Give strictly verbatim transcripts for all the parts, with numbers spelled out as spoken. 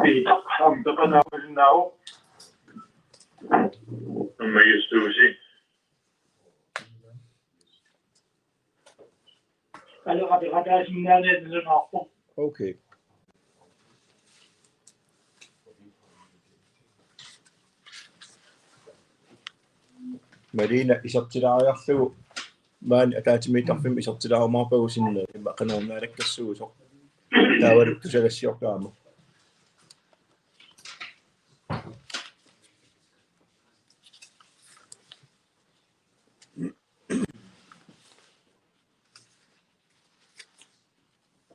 Piitaq aamma peqataasinnaasoq. Aamma Justuusi. Qaleqateqataasinnaaneq nalunarpoq. Okay. Malina isertilaariarlugu maani ataatsimiittarfimmi isertilaarumaarpagut sinna immaqa qanoruna naalakkersuusoq. Taavalu tusagassiortoq aamma.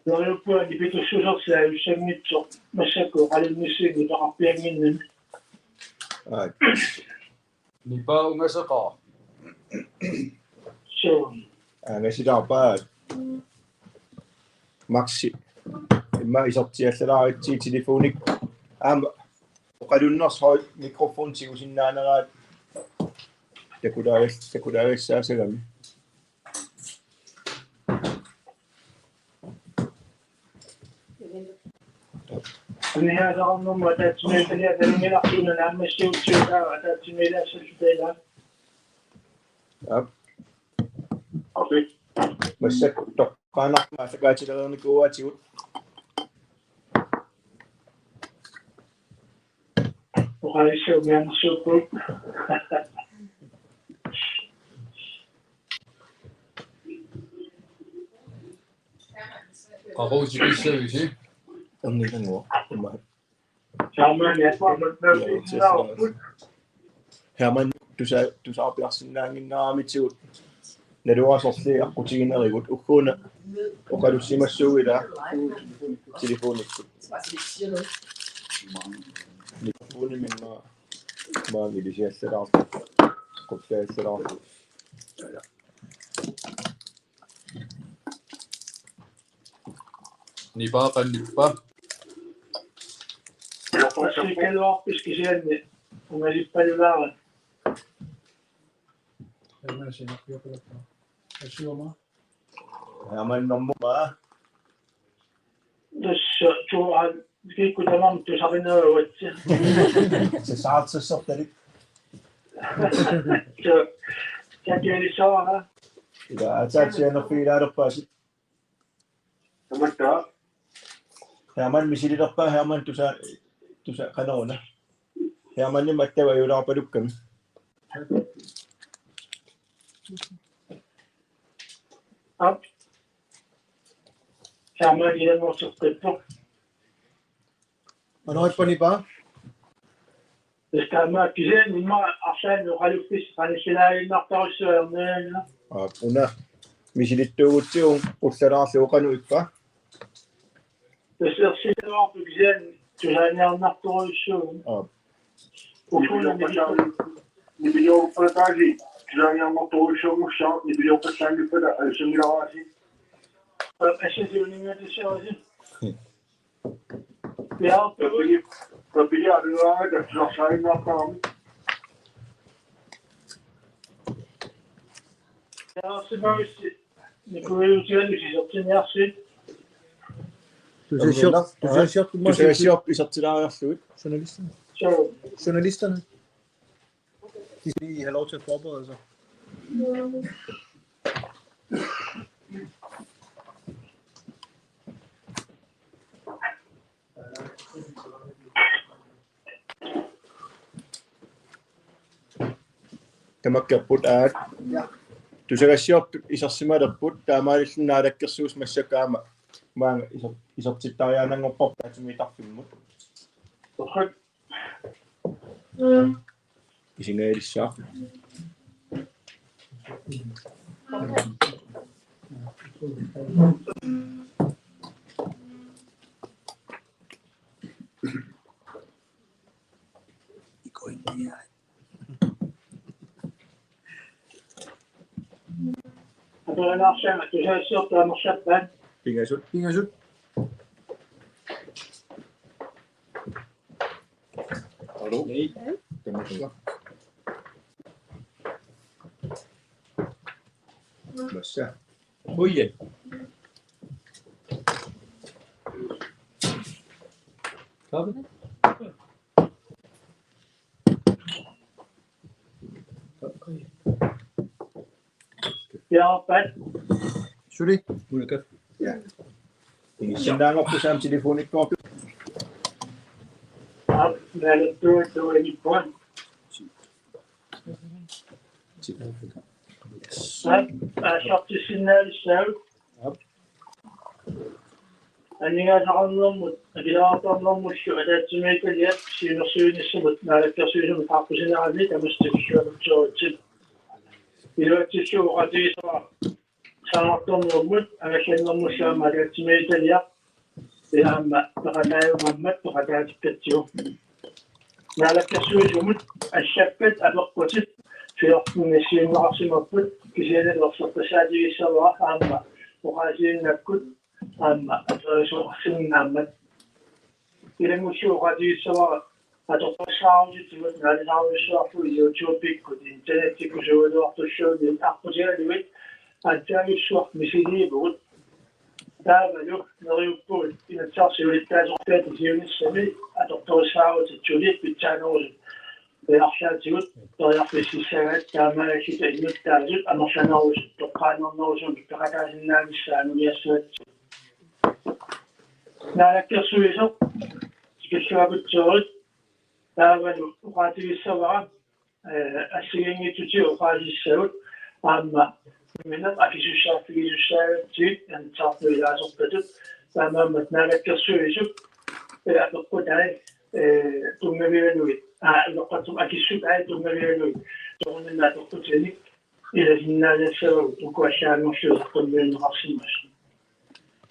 Neriuppunga nipitussusersi ajussanngitsoq massakkut oqalunnissinni peqarpiannginnami. Aap. Nipaa ungaseqaaq. Suu. Angasilaarpaat. Maxi. Immaqa isertiallalaarutsigit telefoni. Aamma oqalunnersoq mikrofoni tigusinnaaneraat. Takulaagis-, takulaagissaasagami. Aniaasaqarnermut ataatsimiititaliaq nalunngilarsi una naammassiutsigu taava ataatsimiilaassalluta ilaa. Aap. Okay. Massakkut toqqaannartumik aallakaatilereernikuuaatigut. Oqaasissaq umianersuupput. Qaqugu tikissavisi? Erniinnguaq. Immaqa. Herman, ja, Herman, tusa-, tusarpiarsinnaannginnamitigut. Naluara sorliit aqqutiginerigut ugguuna oqalussimassuugut ilaa telefonikkut. Mikrofonimik immaqa maani ilisiallalaartoq. Qullaallalaasoq. Nipaa qanippa? Assikkaluarpisi kisianni ungalippalulaarit. Herman sinappiuqilappa. Asiuma. Herman normu maa. Tassa tuan kikkut tamarmik tusarinerugatsi. Sasaartissortalik. Tassa, tassa kialissaara. Ila ataatsianerfigilaarpaasi. Tamatta. Herman misililerpaa Herman tusa, tusa qanoruna. Hermanimut attaveq ajulaarpalukkami. Aap. Taama ilanngorteqqippoq. Qanoq ippa Nipaa? Tassa taama kisianni immaqa arlaannik oqaluffissaq qanillilaannartorujussuarniarina. Aap, una misilittuugutsigu qullalaarlugu qanoq ippa? Tassa ersilaarput kisianni tusaaniarnartorujussuuvoq. Aap. Ufuuna nipiliorpalataasi tusaaniarnartorujussuanngussaaq, nipiliorpallaanngippata ajussanngilaarasi. Aap, assasiuninngatissiarasi. Piaartugut. Papili, papili alugaangata tusarsaaginnartarami. Piaarsimagussi. Nikuiutigalu sisertiniarsiit. Tusagassior-, tusagassiortumik tusagassiorput isertilaariarlugit. Journalisterne. Suu. Journalisterne. De skal lige have lov til at forberede sig. Tamakkerput aat. Ja. Tusagassiortut isersimalerput taamaalilluni naalakkersuusoq massakkut aamma maanga iser-, isertittariaannanngorparput ataatsimiittarfimmut. Oqat. Isingaalissaaq. Ikoinniai. Aperinaarsiama tusagassiortut amerlappaat. Pingasut. Pingasut. Hallo? Hej. Tamassa. Massa. Uian. Kaffi? Ja, Pat. Suli, una kaffi. Ja. Igissinnaanngorput aamma telefonikkoortut. Aap, naalattuuttuunikkuan. Aap, aallartissinnaalissaagut. Aningaasaqarnermut, akileraartarnermullu ataatsimiititaliap siunnersuinissamut naalakkersuisunut aaqqusinerani tamassi tikilluaritsi. Iluatsissuuvoq oqaatigisavara saartornermut angallannermullu aamma ataatsimiititaliaq, aamma peqataajumammat peqataatikkatsigu. Naalakkersuisumut allappat apeqqutit fjorten issiinneqarsimapput, kisianni erseqqissaatigissavara aamma oqaasiinnakkut aamma atorisoqarsinnaammat. Ilanngullugu oqaatigissavara atortorsaarutitigut naalisarujussuarlugu YouTube-ikkut internettikkut suugaluartulluunniit aqqutigalugit aatsaarujussuaq misiliivugut. Taavalu neriuppugut Inatsisartut siulittaasortaata siunissami atortorissaarutit suli pitsaanerusut periarfissatigut periarfississagaat, taamaalilluta innuttaasut amerlanerusut toqqaannarnerusumik peqataasinnaanissaat anuliassagatsigu. Naalakkersuisoq tikilluaritsi. Taavalu oqaatigissavara, eh, assigiinngitsutigut oqaasissagut aamma nammineq akisussaaffigisussaagatsigu Inatsisartut ilaasortatut, taamaammat naalakkersuisut, eh, apeqqutai, eh, tunngavigalugit, aa, utoqqatsum akissutai tunngavigalugit soorunami apeqqutinik ilasinnaaniassavagut uku allaat annerluinnarmik saqqummiunneqarsimasut.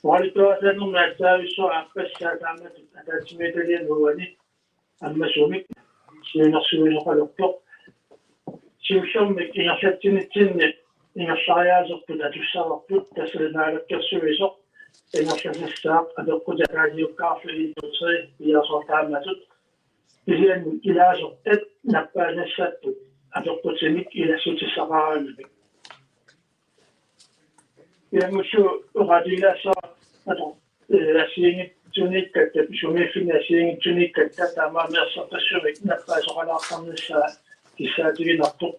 Oqaluttuarisaanermi aatsaarujussuaq aappassaa taamatut ataatsimiititaliami uani ammasumik siunnersuisoqalerpoq. Siullermik ingerlatsinitsinni ingerlariaaserput atussavarput, tassa naalakkersuisoq ingerlasassaaq apeqqutit ataasiakkaarlugit, en, to, tre, fire, soorlu taamatut. Kisianni ilaasortat nappaasassapput apeqqutinik ilassutissaqaraangamik. Ilanngullugu oqaatigilaassavara ato-, eh, assigiinngitsuniikkatta, sumiiffinni assigiinngitsuniikkatta, taamaammat erseqqissumik nappaasoqalaartarnissaa kissaatiginarpoq.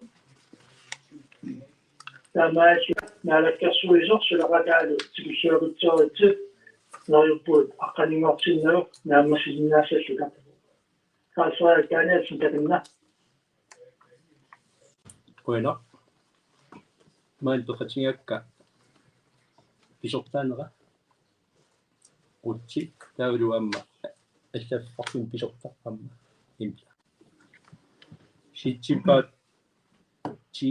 Taamaalilluta naalakkersuisoq suleqataalu tikilluaritsi, neriuppugut aqqaninngortinnagu naammassisinnaassalluta. Carl Frederik Danielsen, takanna. Qujanaq. Maani peqatigaakka pisortaanera. Qutsi taavalu aamma allaffiup pisortaq aamma. Imla. Sitsippaat ti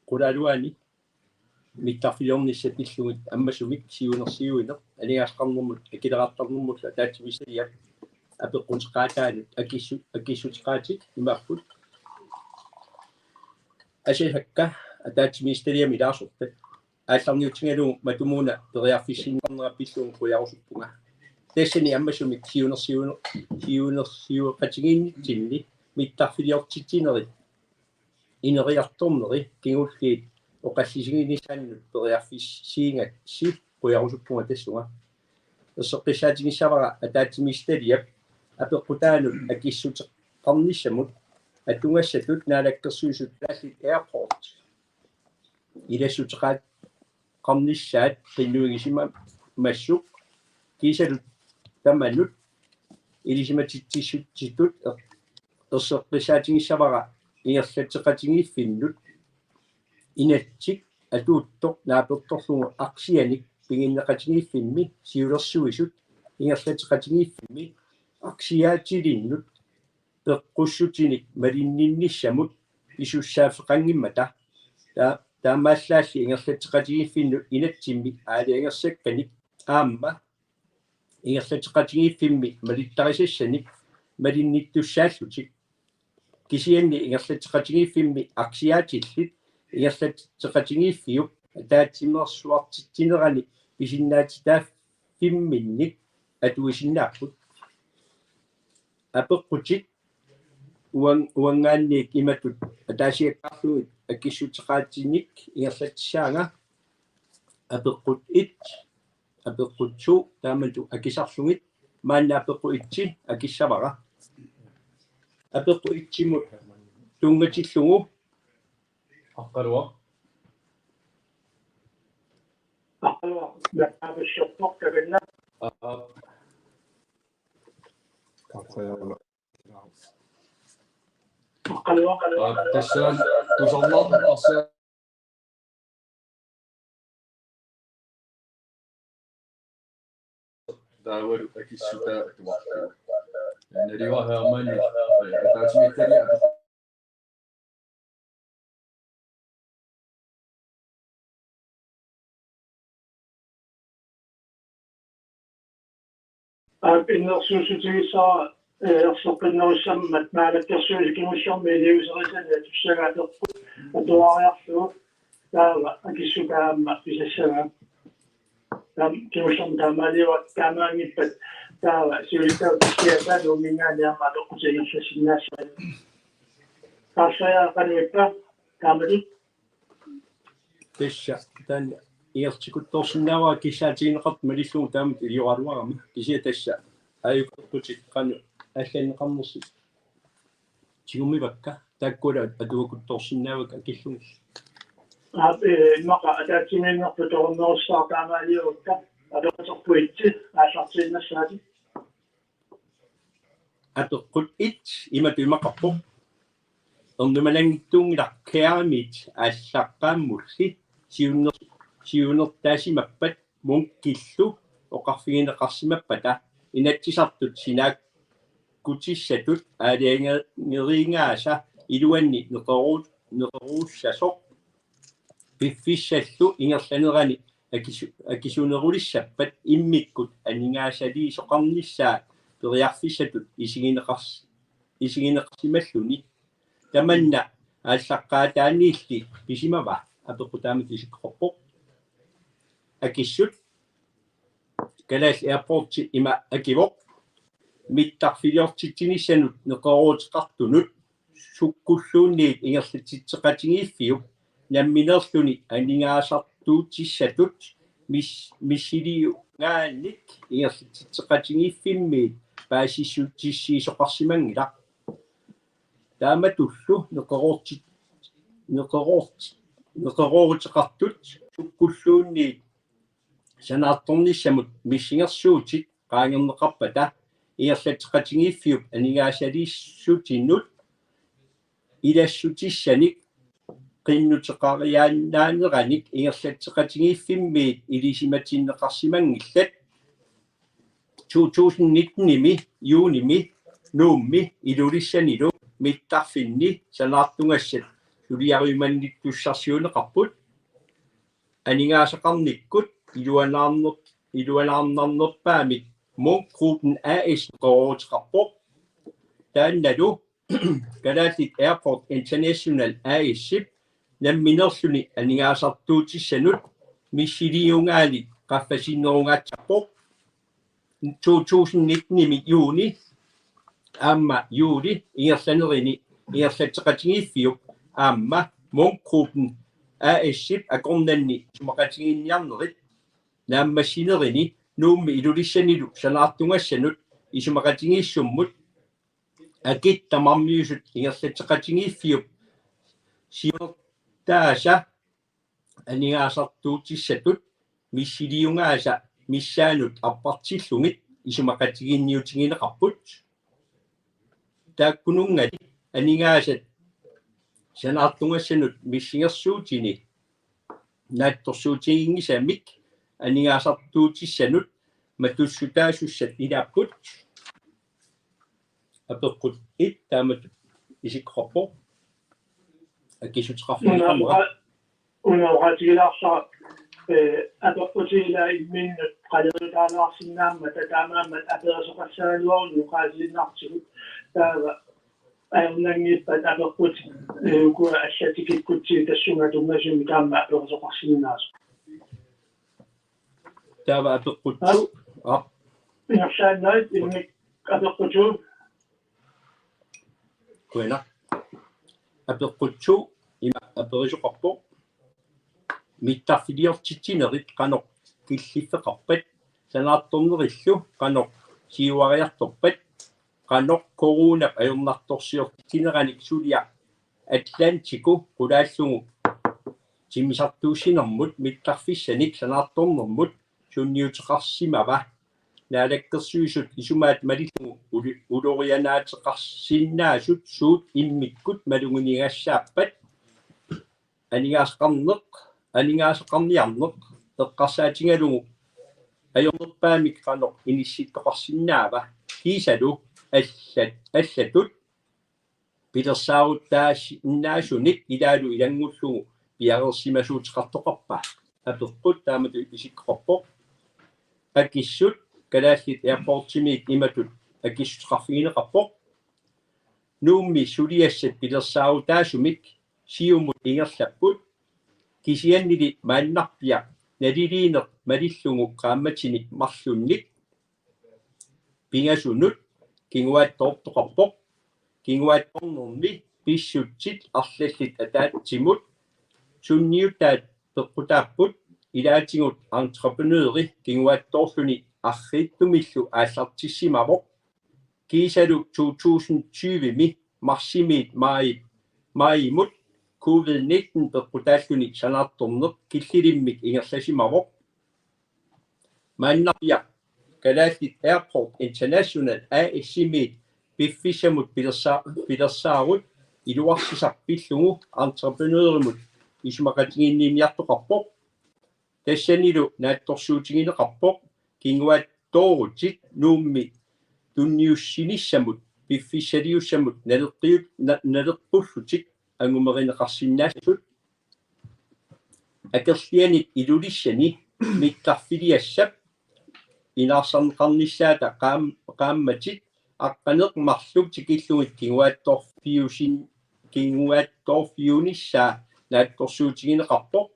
qulaaluani mittarfiliornissat pillugit ammasumik siunersiuineq aningaasaqarnermut akileraartarnermullu ataatsimiititaliap apeqquteqaataanut akissu-, akissuteqaatit imaapput: Asasakka ataatsimiititaliami ilaasortat aallarniutigalugu matumuuna periarfissiinnarnera pillugu qujarusuppunga. Tassani ammasumik siunersiuineq, siunersioqatigiinnitsinni mittarfiliortitsinerit ineriartorneri kingulliit oqallisiginissaannut periarfissiigatsi qujarusuppunga tassunga. Erseqqissaatigissavara ataatsimiititaliap apeqqutaanut akissuteqarnissamut atugassatut naalakkersuisut kalaallit airport ilassuteqaat- qarnissaat qinnuigisimassuk kiisalu tamanut ilisimatitsissutitut er-, erseqqissaatigissavara ingerlatseqatigiiffinnut inatsit atuuttoq naapertorlugu aksianik piginneqatigiiffimmi siulersuisut ingerlatseqatigiiffimmi aksiaatilinnut peqqussutinik malinninnissamut pisussaaffeqanngimmata, taa-, taamaallaalli ingerlatseqatigiiffinnut inatsimmi aalajangersakkanik aamma ingerlatseqatigiiffimmi malittarisassanik malinnittussaallutik. Kisianni ingerlatseqatigiiffimmi aksiaatillit ingerlatseqatigiiffiup ataatsimeersuartitsinerani pisinnaatitaaffimminnik atuisinnaapput. Apeqqutit uan-, uanngaanniit imatut ataasiakkaarlugit akissuteqaatinik ingerlatsissaanga: apeqqut et, apeqqut to, taamatut akisarlugit maanna apeqqut et akissavara. Apeqqut etimut tunngatillugu. Aqqaluaq. Aqqaluaq. Aap. Aqqaluaq. Aap, tassa tusarnaartarsi. Taavalu akissutaa atuarlugu. Naliva Hermanni, eh, ataatsimiititaliaq. Aap, innersuussutigissavara, eh, erseqqinnerussammat Naalakkersuisut kingullermik iliuuserisani atussagaat atorput atuariarlugu, taava akissutaa aamma pisassagaat. Taam-, kingullermik taamaaliuaat, taamaanngippat taava siulittaasup kisiat taanna Nuumminngaanniit aamma apeqqutit ingerlassinnaassavaat. Taassaria qanoq ippa, taamatut? Tassa taanna ingerlatikuttorsinnaavara kissaatigineqartut malillugu taamatut ilioraluarama, kisianni tassa aajuku apeqqutit qanoq allanneqarnersut tigummivakka, taakkua atuakuttorsinnaavakka akillugit. Aap, eh, immaqa ataatsimiinnerput torunnerussaaq taamaaliorutta, apeqquterput et aallartiinnassaatit. Apeqqut et imatut imaqarpoq: Ernumananngitsuunngilaq Kæremit aallaqqaammulli siunner-, siunertaasimappat Munchillu oqarfigineqarsimappata Inatsisartut sinaakkutissatut aalajangeriingaasa iluanni neqeru-, neqeruussasoq piffissallu ingerlanerani akisu-, akisunerulissappat immikkut aningaasaliisoqarnissaa periarfissatut isigineqars-, isigineqarsimalluni. Tamanna aallaqqaataaniilli pisimava? Apeqqut taamatut isikkoqarpoq. Akissut: Kalaallit Airports ima akivoq: Mittarfiliortitsinissanut neqerooruteqartunut sukkulluunniit ingerlatitseqatigiiffiup nammineerluni aningaasartuutissatut mis-, missiliungaannik ingerlatitseqatigiiffimmiit paasissutissiisoqarsimanngilaq. Taamatullu neqeroorti-, neqeroorti-, neqerooruteqartut sukkulluunniit sanaartornissamut missingersuutit qaangerneqarpata ingerlatseqatigiiffiup aningaasaliissutinut ilassutissanik qinnuteqariaannaaneranik ingerlatseqatigiiffimmiit ilisimatinneqarsimanngillat. To tusind nitten-imi juunimi Nuummi Ilulissanilu mittarfinni sanaartugassat suliarimannittussarsiuunneqarput. Aningaasaqarnikkut iluanaarner-, iluanaarnarnerpaamik Munch Gruppen A/S neqerooruteqarpoq. Taannalu Kalaallit Airport International A/S-ip nammineerluni aningaasartuutissanut missiliungaanit qaffasinnerungaatsarpoq. To tusind nitten-imi juuni aamma juuli ingerlanerini ingerlatseqatigiiffiup aamma Munch Gruppen A/S-ip akornanni isumaqatigiinniarnerit naammassinerini Nuummi Ilulissanilu sanaartugassanut isumaqatigiissummut akit tamarmiusut ingerlatseqatigiiffiup siunertaasa aningaasartuutissatut missiliungaasa missaanut appartillugit isumaqatigiinniutigineqarput. Taakkununngali aningaasat sanaartugassanut missingersuutini naatsorsuutiginngisamik aningaasartuutissanut matussutaasussat ilaapput. Apeqqut et taamatut isikkoqarpoq. Akissuteqarfik. Una oqa-, una oqaatigilaarlara, eh, apeqqutit ilaat imminnut qaleriutaalaarsinnaammata taamaammat aperisoqassagaluaruni oqaasiinnartigut, taava ajornanngippat apeqqutit, eh, ukua allat tikikkutsigit tassunga tunngasumik taama aperisoqarsinnaasut. Taava apeqqut to. Aap. Aap. Ingerlaannaq immikkut apeqqut to. Qujanaq. Apeqqut to ima aperisoqarpoq: Mittarfiliortitsinerit qanoq killiffeqarpat? Sanaartornerillu qanoq siuariartorpat qanoq coronap ajornartorsiortineranik suliaq Atlantiku qulaallugu timmisartuussinermut mittarfissanik sanaartornermut sunniuteqarsimava. Naalakkersuisut isumaat malillugu uli-, ulorianaateqarsinnaasut suut immikkut maluginiagassaappat aningaasaqarneq, aningaasaqarniarneq eqqarsaatigalugu ajornerpaamik qanoq inissittoqarsinnaava, kiisalu allat, allatut pilersaarutaasinnaasunit ilaalu ilanngullugu piareersimasuuteqartoqarpa? Apeqqut taamatut isikkoqarpoq. Akissut Kalaallit Airportsimiit imatut akissuteqarfigineqarpoq: Nuummi suliassat pilersaarutaasumik Siumut ingerlapput, kisiannili maannarpiaq naliliineq malillugu qaammatinik marlunnik pingasunut kinguaattoortoqarpoq. Kinguaattoornermi pissutsit arlallit ataatsimut sunniutaat peqqutaapput, ilaatigut entreprenøri kinguaattoorluni arriitsumillu aallartissimavoq. Kiisalu to tusind tyve-mi marsimiit maji-, majimut covid nitten peqqutaalluni sanaartorneq killilimmik ingerlasimavoq. Maannarpiaq Kalaallit Airport International A/S-imiit piffissamut pilersa-, pilersaarut iluarsisaq pillugu entreprenørimut isumaqatigiinniartoqarpoq. Tassanilu naatsorsuutigineqarpoq kinguaattoorutit Nuummi tunniussinissamut piffissaliussamut naleqqiut-, na-, naleqqullutik angumerineqarsinnaassasut. Akerlianik Ilulissani mittarfiliassap inaarsarneqarnissaata qaam-, qaammatit aqqaneq-marluk tikillugit kinguaattoorfiusin-, kinguaattoorfiunissaa naatsorsuutigineqarpoq.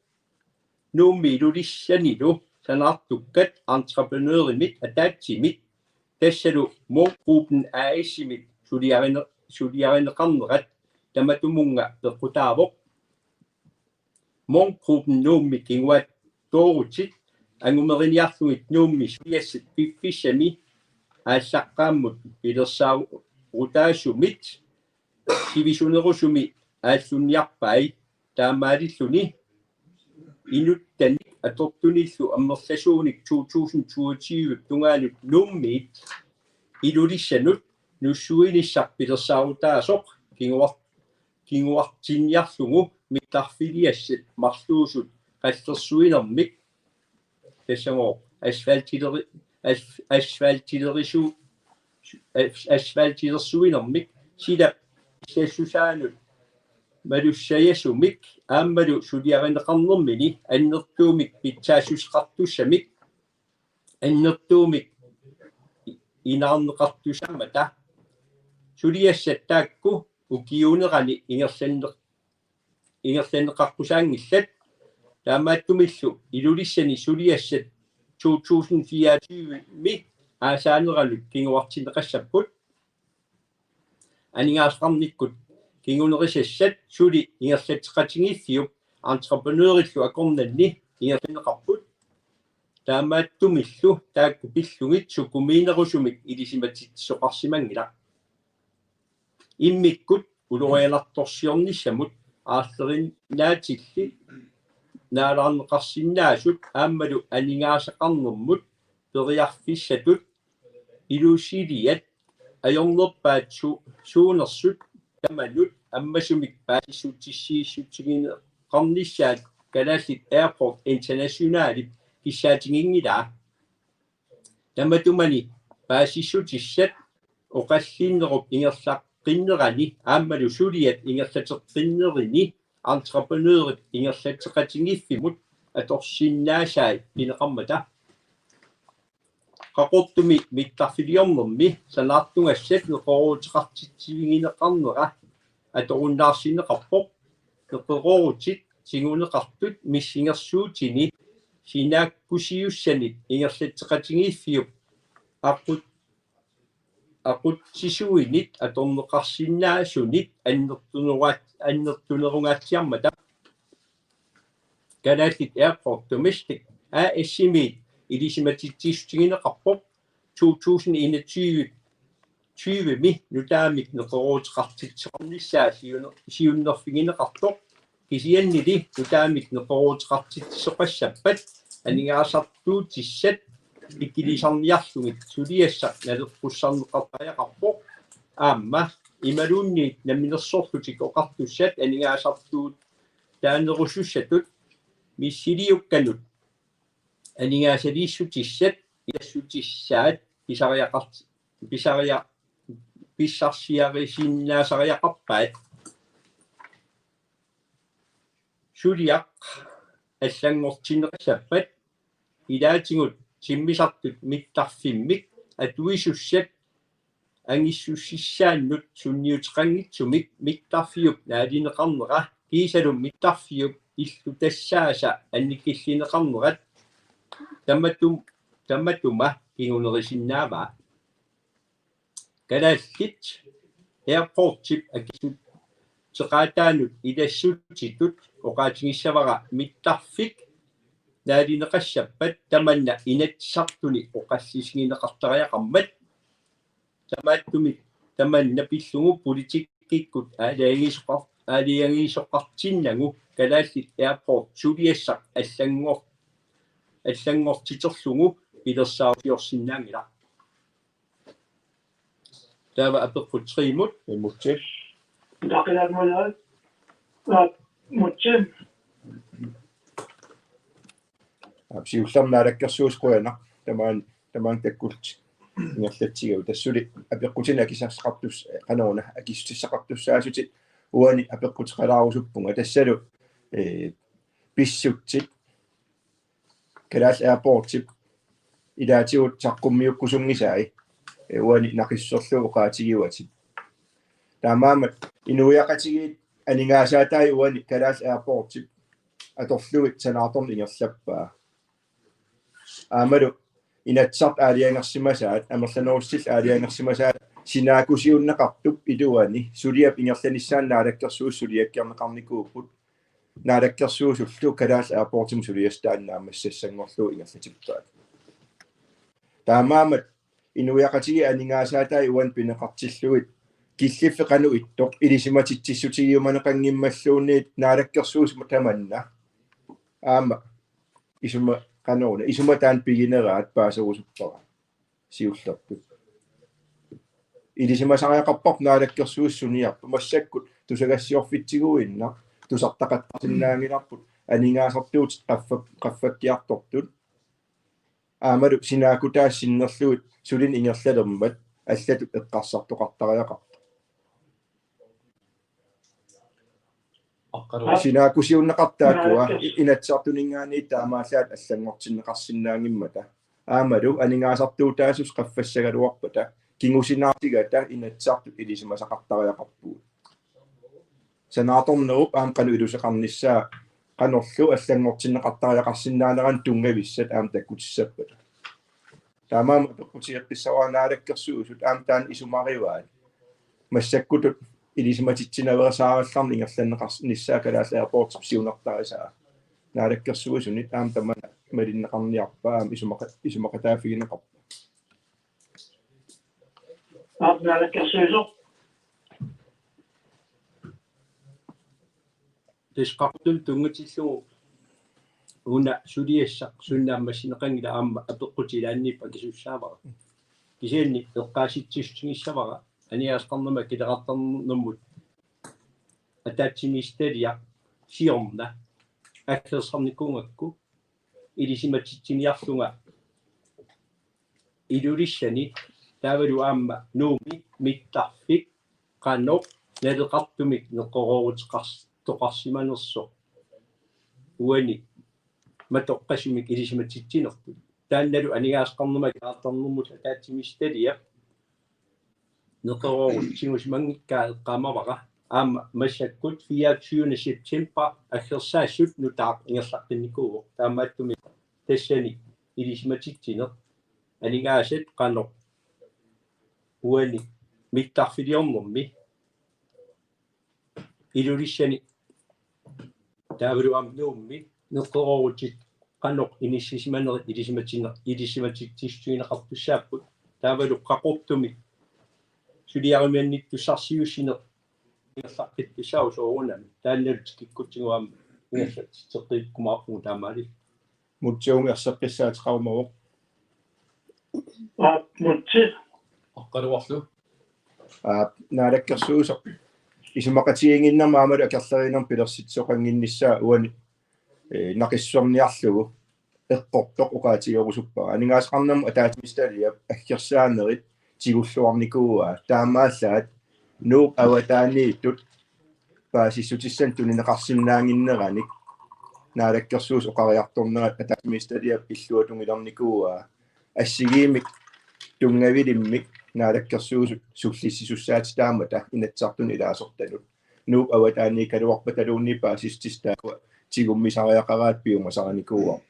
Nuummi Ilulissanilu sanaartukkat entreprenørimit ataatsimit, tassalu Munk Gruppen A/S-imit suliarine-, suliarineqarnerat tamatumunnga peqqutaavoq. Munk Gruppen Nuummi kinguaattoorutit angumeriniarlugit Nuummi suliassat piffissami aallaqqaammut pilersaarutaasumit sivisunerusumi aallunniarpai, taamaalilluni inuttanik atortunillu amerlasuunik to tusind toogtyve tungaanut Nuummiit Ilulissanut nussuinissaq pilersaarutaasoq kinguar-, kinguartinniarlugu mittarfiliassat marluusut qallersuinermik, tassagooq asfaltileri-, as-, asfaltilerisu-, as-, asfaltilersuinermik, silap assassusaanut malussajasumik aammalu suliarineqarnermini annertuumik pitsaassuseqartussamik, annertuumik inaarneqartussaammata. Suliassat taakku ukiuunerani ingerlanneq-, ingerlanneqaqqusaanngillat. Taamaattumillu Ilulissani suliassat to tusind fireogtyve-mi aasaaneranut kinguartinneqassapput. Aningaasaqarnikkut kingunerisassat suli ingerlatseqatigiiffiup entreprenørillu akornanni ingerlanneqarput. Taamaattumillu taakku pillugit sukumiinerusumik ilisimatitsisoqarsimanngilaq. Immikkut ulorianartorsiornissamut aarlerinaatillit naalaarneqarsinnaasut aammalu aningaasaqarnermut periarfissatut Ilulissat ajornerpaat su-, suunersut tamanut ammasumik paasissutissiissutigineqarnissaat Kalaallit Airport Internationalip kissaatiginngilaa. Tamatumani paasissutissat oqallinnerup ingerlaqqinnerani aammalu suliat ingerlateqqinnerini entreprenørit ingerlatseqatigiiffimmut atorsinnaasai pineqarmata. Qaqortumi mittarfiliornermi sanaartugassat neqerooruteqartitsivigineqarnera atorunnaarsinneqarpoq. Neqeroorutit tiguneqartut missingersuutini sinaakkusiussanit ingerlatseqatigiiffiup aqut-, aqutsisuinit atorneqarsinnaasunit annertuneruaat-, annertunerungaatsiarmata. Kalaallit Airport Domestic A/S-imiit ilisimatitsissutigineqarpoq. to tusind enogtyve tyvemi nutaamik neqerooruteqartitsisoqarnissaa siuner-, siunnerfigineqartoq, kisiannili nutaamik neqerooruteqartitsisoqassappat aningaasartuutissat ikilisarniarlugit suliassaq naleqqussarneqartariaqarpoq, aamma imaluunniit namminersorlutik oqartussat aningaasartuutaanerusussatut missiliukkanut aningaasaliissutissat ilassutissat pisariaqart-, pisaria-, pissarsiarisinnaasariaqarpaat. Suliaq allanngortinneqassappat ilaatigut timmisartut mittarfimmik atuisussat angissussissaannut sunniuteqanngitsumik mittarfiup naalineqarnera kiisalu mittarfiup illutassaasa annikillineqarnerat tamatum-, tamatuma kingunerisinnaavaa. Kalaallit Airportip akisutseqaataanut ilassutitut oqaatigissavara mittarfik naalineqassappat tamanna Inatsisartuni oqallisigineqartariaqarmat, tamatumani tamanna pillugu politikkikkut aalajangiisoqar-, aalajangiisoqartinnagu Kalaallit Airport suliassaq allanngor-, allanngortiterlugu pilersaarusiorsinnaanngilaq. Taava apeqqut tre-mut. Imutsi. Taqilaat munaat. Aap, mutsi. Aap, siullermik naalakkersuisut qujanaq. Tamaan, tamaan takkullutit ingerlatsigatta. Tassa suli apeqqutinik akissaqartus-, qanoruna, akissutissaqartussaasutit uani apeqquteqalaarusuppunga. Tassalu, ee, pissutsit Kalaallit Airportip ilaatigut saqqummiukkusunngisaat, ee, uani naqissuserlu oqaatigivatit. Taamaammat inuiaqatigiit aningaasaatai uani Kalaallit Airportip atorlugit sanaartorneq ingerlappaa. Aammalu Inatsisartut aalajangersimasaat, amerlanerussutillu aalajangersimasaat, sinaakkusiunneqartup iluani suliap ingerlanissaanut naalakkersuisut suliakkiarneqarnikuupput. Naalakkersuisullu Kalaallit Airportimut suliassat taanna naammassissanngorlugu ingerlatippaat. Taamaammat inuiaqatigiit aningaasaatai uani pineqartillugit killiffik qanoq ittoq ilisimatitsissutigiumaneqanngimmalluunniit naalakkersuisut tamanna aamma isuma-, qanoruna, isumataannik pigineraat paaserusuppara siullertut. Ilisimasariaqarparput naalakkersuisut suniarput, massakkut tusagassiorfitsiguinnaq tusartaqattaarsinnaanngilarput aningaasartuutit qaffa-, qaffakkiartortut. Aammalu sinaakkutaasut sinnerlugit sulineq ingerlalermat allatut eqqarsartoqartariaqarpoq. Aqqalu. Sinaakkusiunneqartut taakkua i-, Inatsisartuninngaanniit taamaallaat allanngortinneqarsinnaanngimmata. Aammalu aningaasartuutaasut qaffassagaluarpata kingusinaartigata Inatsisartut ilisimasaqartariaqarpugut. Sanaartornerup aamma qanoq iluseqarnissaa qanorlu allanngortinneqartariaqarsinnaaneranut tunngavissat aamma takkutissappata. Taamaammat apeqqutigeqqissavara naalakkersuisut aamma taanna isumarivaat. Massakkutut ilisimatitsineqareersaarallarneq ingerlanneqarnissaa Kalaallit Airportip siunertarisaa. Naalakkersuisunit aamma tamanna malinneqarniarpaa aamma isumaqa-, isumaqataaffigineqarpoq. Aap, naalakkersuisoq. Tassa qaquttut tunngatillugu una suliassaq suna naammassineqanngilaq aamma apeqqutit ilaanniippoq akisussaavara. Kisianni eqqaasitsissutigissavara aningaasaqarnermut akileraartarnermut ataatsimiititaliaq siorna aggersarnikuugakku ilisimatitsiniarlunga Ilulissani taavalu aamma Nuummi mittarfik qanoq naleqartumik neqerooruteqars-, toqarsimanersoq uani matoqqasumik ilisimatitsinerput. Taannalu aningaasaqarnermut akileraartarnermut ataatsimiititaliap neqeroorut tigusimanngikkaa eqqaamavara. Aamma massakkut fireogtyvende september aggersaassut nutaaq ingerlaqqinnikuuvoq. Taamaattumik tassani ilisimatitsineq aningaasat qanoq uani mittarfiliornermi Ilulissani taavalu aamma Nuummi neqeroorutit qanoq inissisimanerit ilisimatine-, ilisimatitsissutigineqartussaapput. Taavalu Qaqortumi suliariminnittussarsiussineq ingerlaqqittussaavoq soorunami. Taannalu tikikkutsigu aamma ingerlatitseqqiikkumaarpugut taamaalilluni. Mutsi, uunga erseqqissaateqarumavoq. Aap, Mutsi. Aqqaluarlu. Aap, Naalakkersuisoq isumaqatigiinnginnermut aammalu akerleriinnermut pilersitsisoqannginnissaa uani, ee, naqissuserniarlugu eqqortoq oqaatigerusuppara. Aningaasaqarnermut ataatsimiititaliap aggersaanerit tigulluarnikuuaa. Taamaallaat Nuup avataaniittut paasissutissanik tunineqarsinnaannginneranik Naalakkersuisut oqariartornerat ataatsimiititaliap illuatungilernikuuaa. Assigiimmik tunngavilimmik Naalakkersuisut sullissisussaatit taammata Inatsisartuni ilaasortanut. Nuup avataaniikkaluarpataluunniit paasissutissat taakkua tigummisariaqaraat piumasarinikuuarput.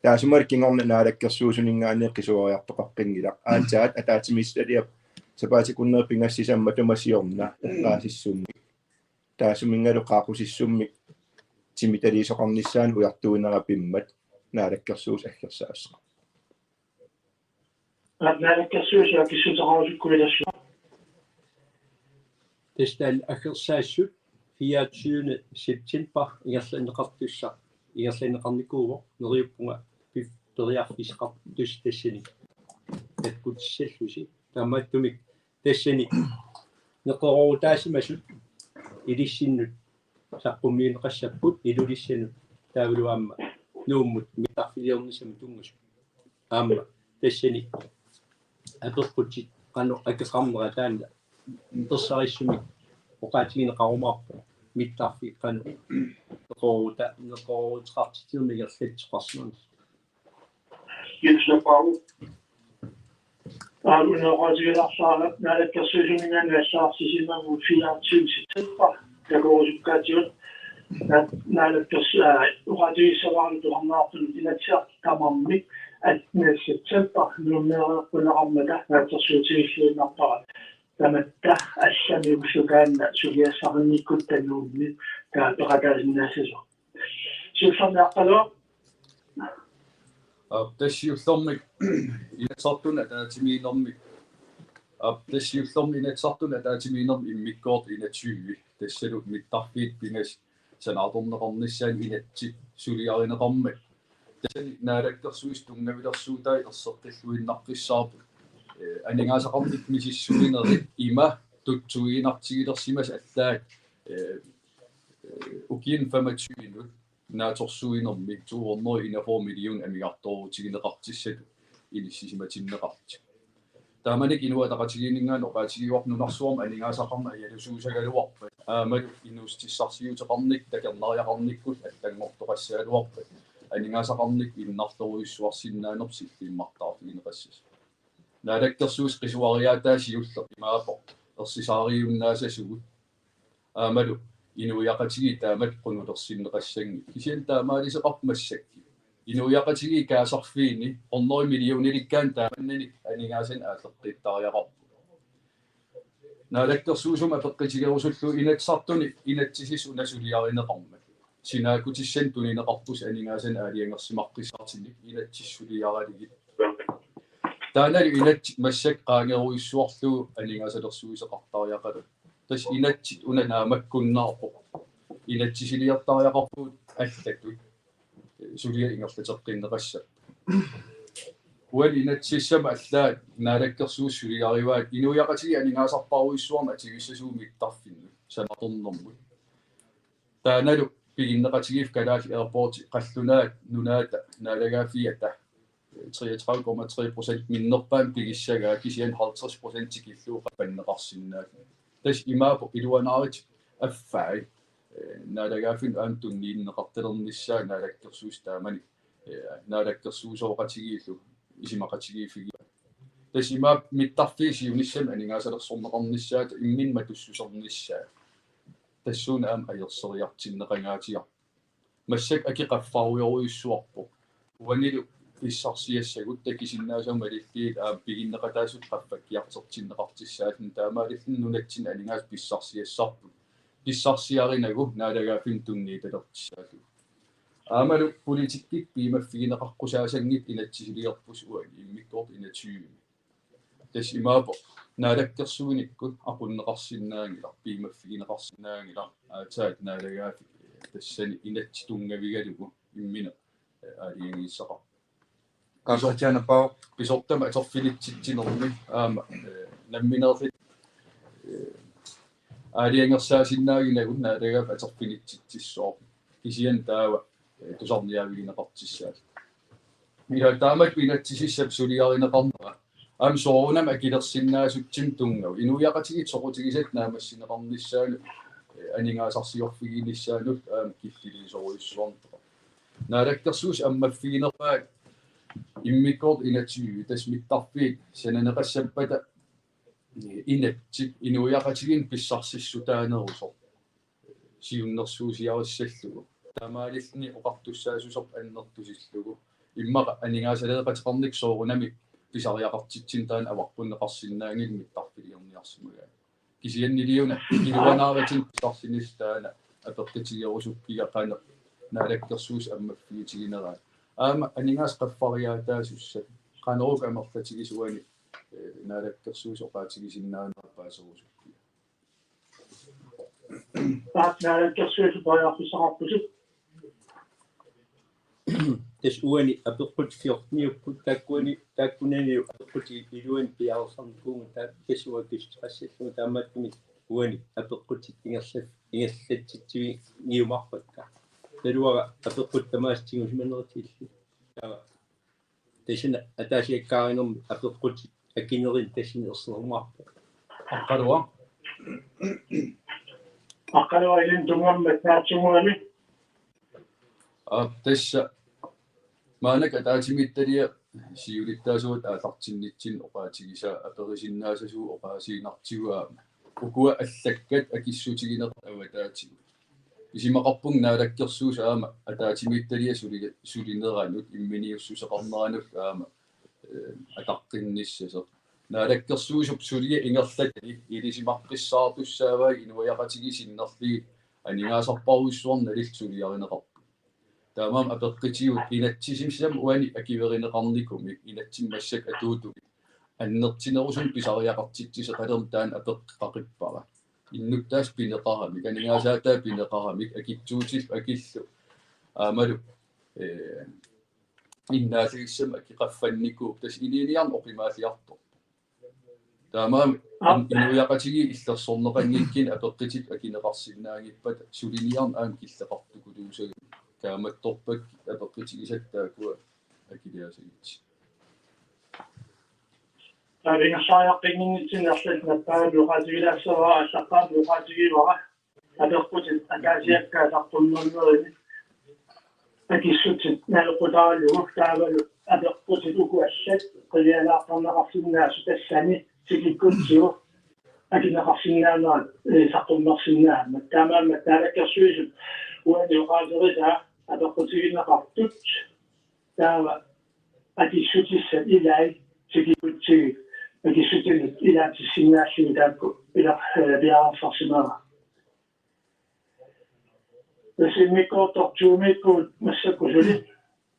Taassumalu kingorna Naalakkersuisuninngaanniit qisuariartoqaqqinngilaq. Aatsaat ataatsimiititaliap sapaatip akunneri pingasut sisamat matuma siorna eqqaasissummik, taassuminngalu qaaqqusissummik timitaliisoqarnissaanut ujartuinerat pimmat Naalakkersuisut aggersaassaaq. Naalakkersuisut akissuteqarusukkuit ilassuaq. Tassa aggersaassut fireogtyvende september ingerlanneqartussaq ingerlanneqarnikuuvoq, neriuppunga pif-, periarfissaqartussaq tassani takkutissallusi. Taamaattumik tassani neqeroorutaasimasut ilissinnut saqqummiunneqassapput Ilulissanut taavalu aamma Nuummut mittarfiliornissamut tunngasut. Aamma tassani apeqqutit qanoq akeqarnera taanna ersarissumik oqaatigineqarumaarpoq mittarfiit qanoq neqerooruta-, neqerooruteqartitsinermik ingerlatsisoqarsimanersoq. Jens Lepau. Aap, una oqaatigilaarsaarpara Naalakkersuisuninngaanniit allagarsisimavunga fireogtyvende september takorusukkaatigut. Na-, Naalakkers-, aa, oqaatigissavara tusarnaartunut Inatsisartut tamarmik attende september Nuummeereerpunneqarmata naatsorsuutigiilluinnarpara. Tamatta allamik ulloq taanna suliassaqanngikkutta Nuummi taava peqataasinnaassasoq. Siullermik Aqqaluaq. Aap, tassa siullermik Inatsisartuni ataatsimiinnermi. Aap, tassa siullermik Inatsisartuni ataatsimiinnermi immikkoortoq enogtyve. Tassalu mittarfiit pingasut sanaartorneqarnissaannut inatsit suliarineqarmat. Tassani Naalakkersuisut tunngavilersuutai erseqqilluinnaqqissaarput. Ee, aningaasaqarnikkut misissuinerit ima tutsuiginartigilersimasut allaat, ee, ee, ukiuni femogtyvenut naatsorsuinermi to hundrede enogfyrre million amigartoorutigineqartussatut inissisimatinneqartut. Taamanikkut Inuit Ataqatigiinninngaanniit oqaatigivarput nunarsuarmi aningaasaqarneq ajalusuusagaluarpat aammalu inuussutissarsiuteqarnikkut takornariaqarnikkut allanngortoqassagaluarpat aningaasaqarnikkut innarlerujussuarsinnaanerput sillimmartaarfigineqassasoq. Naalakkersuisut qisuariaataa siulleq imaappoq ersisaariunnaasasugut. Aammalu inuiaqatigiit taamatut qunulersinneqassanngillat. Kisianni taamaaliseqarpoq massakkut. Inuiaqatigiit kaasarfiini hundrede millionerikkaanni taamannanik aningaasanik aalleqqittariaqarput. Naalakkersuisumut apeqqutigerusullugu Inatsisartuni inatsisissaq una suliarineqarmat. Sinaakkutissanik tunineqarpusi aningaasanik aalajangersimaqqissaartunik inatsit suliaralugit. Taannalu inatsit massakkut qaangerujussuarlugu aningaasalersuisoqartariaqalugu. Tassa inatsit una naammakkunnaarpoq. Inatsisiliortariaqarpugut allatut. Suliaq ingerlateqqinneqassaaq. Uani inatsisissamut allaat Naalakkersuisut suliarivaat inuiaqatigiit aningaasarparujussuarnik atugassasugut mittarfinnut sanaartornermut. Taannalu piginneqatigiiffik Kalaallit Airportsi qallunaat nunaata naalagaaffiata treogtredive komma tre procent minnerpaamik pigissagaa kisianni halvtreds procent tikillugu qapanneqarsinnaasoq. Tassa imaappoq iluanaarutit affai, ee, naalagaaffinnut aamma tunniunneqartalernissaa Naalakkersuisut taamani, ee, naalakkersuisooqatigiillu isumaqatigiiffigivaat. Tassa imaappoq mittarfiit siunissami aningaasalersorneqarnissaata imminut matussusernissaa. Tassuuna aamma ajorseriartinneqangaatigaarput. Massakkut aki qaffarujorujussuarpoq. Uanilu pissarsiassagut takusinnaasagut malillugu aamma piginneqataasut qaffakkiartortinneqartussaalluni taamaalilluni nunatsinni aningaasat pissarsiassarput. Pissarsiarinagu naalagaaffinnut tunniutalertussaallugu. Aammalu politikkikkut piumaffigineqaqqusaasanngitsoq inatsisiliorpusi uani immikkoortoq enogtyve. Tassa imaappoq naalakkersuinikkut aqunneqarsinnaanngilaq, piumaffigineqarsinnaanngilaq, aatsaat naalagaaffik tassani inatsit tunngavigalugu immineq aalajangiissaqarpoq. Qaasortianapaa pisortamik atorfinitsitsinermi aamma, eh, nammineerluta, eh, aalajangersaasinnaaginagu naalagaaffik atorfinitsitsissooq. Kisianni taava, eh, tusarniaavigineqartussaalluta. Ila taamatut inatsisissap suliarineqarnera aamma soorunami akilersinnaasutsimik tunngasoq. Inuiaqatigiit soqutigisatta naammassineqarnissaanut, eh, aningaasarsiorfiginissaanut aamma killiliisorujussuarneq. Naalakkersuisut ammaffiginerpaat immikkoortut inatsisissaq tassa mittarfiit sananeqassappata, eh, inatsit inuiaqatigiinni pissarsissutaanerusoq siunnersuusiarissallugu. Taamaalilluni oqartussaassuserput annertusillugu. Immaqa aningaasaleeqateqarnikkut soorunami pisariaqartitsineq taanna avaqqunneqarsinnaanngilaq mittarfiliorniarsimagaanni. Kisianniliuna iluanaarutinik pissarsinissaq taanna apeqqutigerusukkiga qanoq naalakkersuisut ammaffigitiginarai. Aamma aningaasat qaffariaataasussat qanorooq amerlatigisuanik, eh, naalakkersuisut oqaatigisinnaanerat paaserusukkiga. Taava naalakkersuisut periarfissaqarputit. Tassa uani apeqqutit fjorteniupput taakkuani, taakkunani apeqqutit iluanni piareersarnikuuvugut taava tassa uanga akissuteqassallugu taamaattumik uani apeqqutit ingerla-, ingerlatsitsivigiumaarpakka. Naluara apeqqutit tamaasa tigusimanerit illit. Taava tassani ataasiakkaarinermi apeqqutit akinerini tassani ersererumaarpoq. Aqqaluaq. Aqqaluaq ilinnut tunngammat naatsunnguamik. Aap, tassa maannakkut ataatsimiititaliap siulittaasuata aallartinnitsinni oqaatigisaa aperisinnaassasugut oqaasiinnartigut aamma ukua allakkat akissutigineqartut avataatigut. Isumaqarpunga naalakkersuisut aamma ataatsimiititaliap suli-, sulineranut imminiussuseqarneranullu aamma, eh, ataqqinnissasoq. Naalakkersuisup suliap ingerlatani ilisimaqqissaartussaavai inuiaqatigiit sinnerlugit aningaasarpassuarnik nalillugu suliarineqarput. Taamaammat apeqqutigut inatsisissami uani akuerineqarnikkumi inatsimmi massakkut atuuttumik annertunerusumik pisariaqartitsisoqalermat taanna apeqqut qaqippara. Innuttaasut pineqaramik, aningaasaataat pineqaramik, akitsuutillu akillu. Aammalu, eh, innaallagissamik akeqaffannikuuvoq tassa inuuniarneq oqimaalliartorpoq. Taamaammat in-, inuiaqatigiit illersorneqanngikkunik apeqqutit akineqarsinnaanngippata suliniarneq aamma killeqartukuluussagipput. Kaammattorpakka apeqqutigisatta taakkua akiliassagutsigit. Taava ingerlariaqqinnginnitsinni arlalinnik nappaamik oqaatigilaassavara, aallaqqaammut oqaatigivara. Apeqqutit ataasiakkaat saqqummernerini akissutit naleqqutaralugit taavalu apeqqutit uku allat qivialaartarneqarsinnaasut tassani tikikkutsigu akineqarsinnaanerat, eh, saqqummersinnaammat. Taamaammat naalakkersuisut uani oqaaserisaa apeqqutigineqartut taava akissutissat ilaat tikikkutsigit akissutinut ilaatissinnaallugu taakku ila-, eh, piareersarsimavaa. Tassa immikkoortoq Zoomikkuut massakkut suli.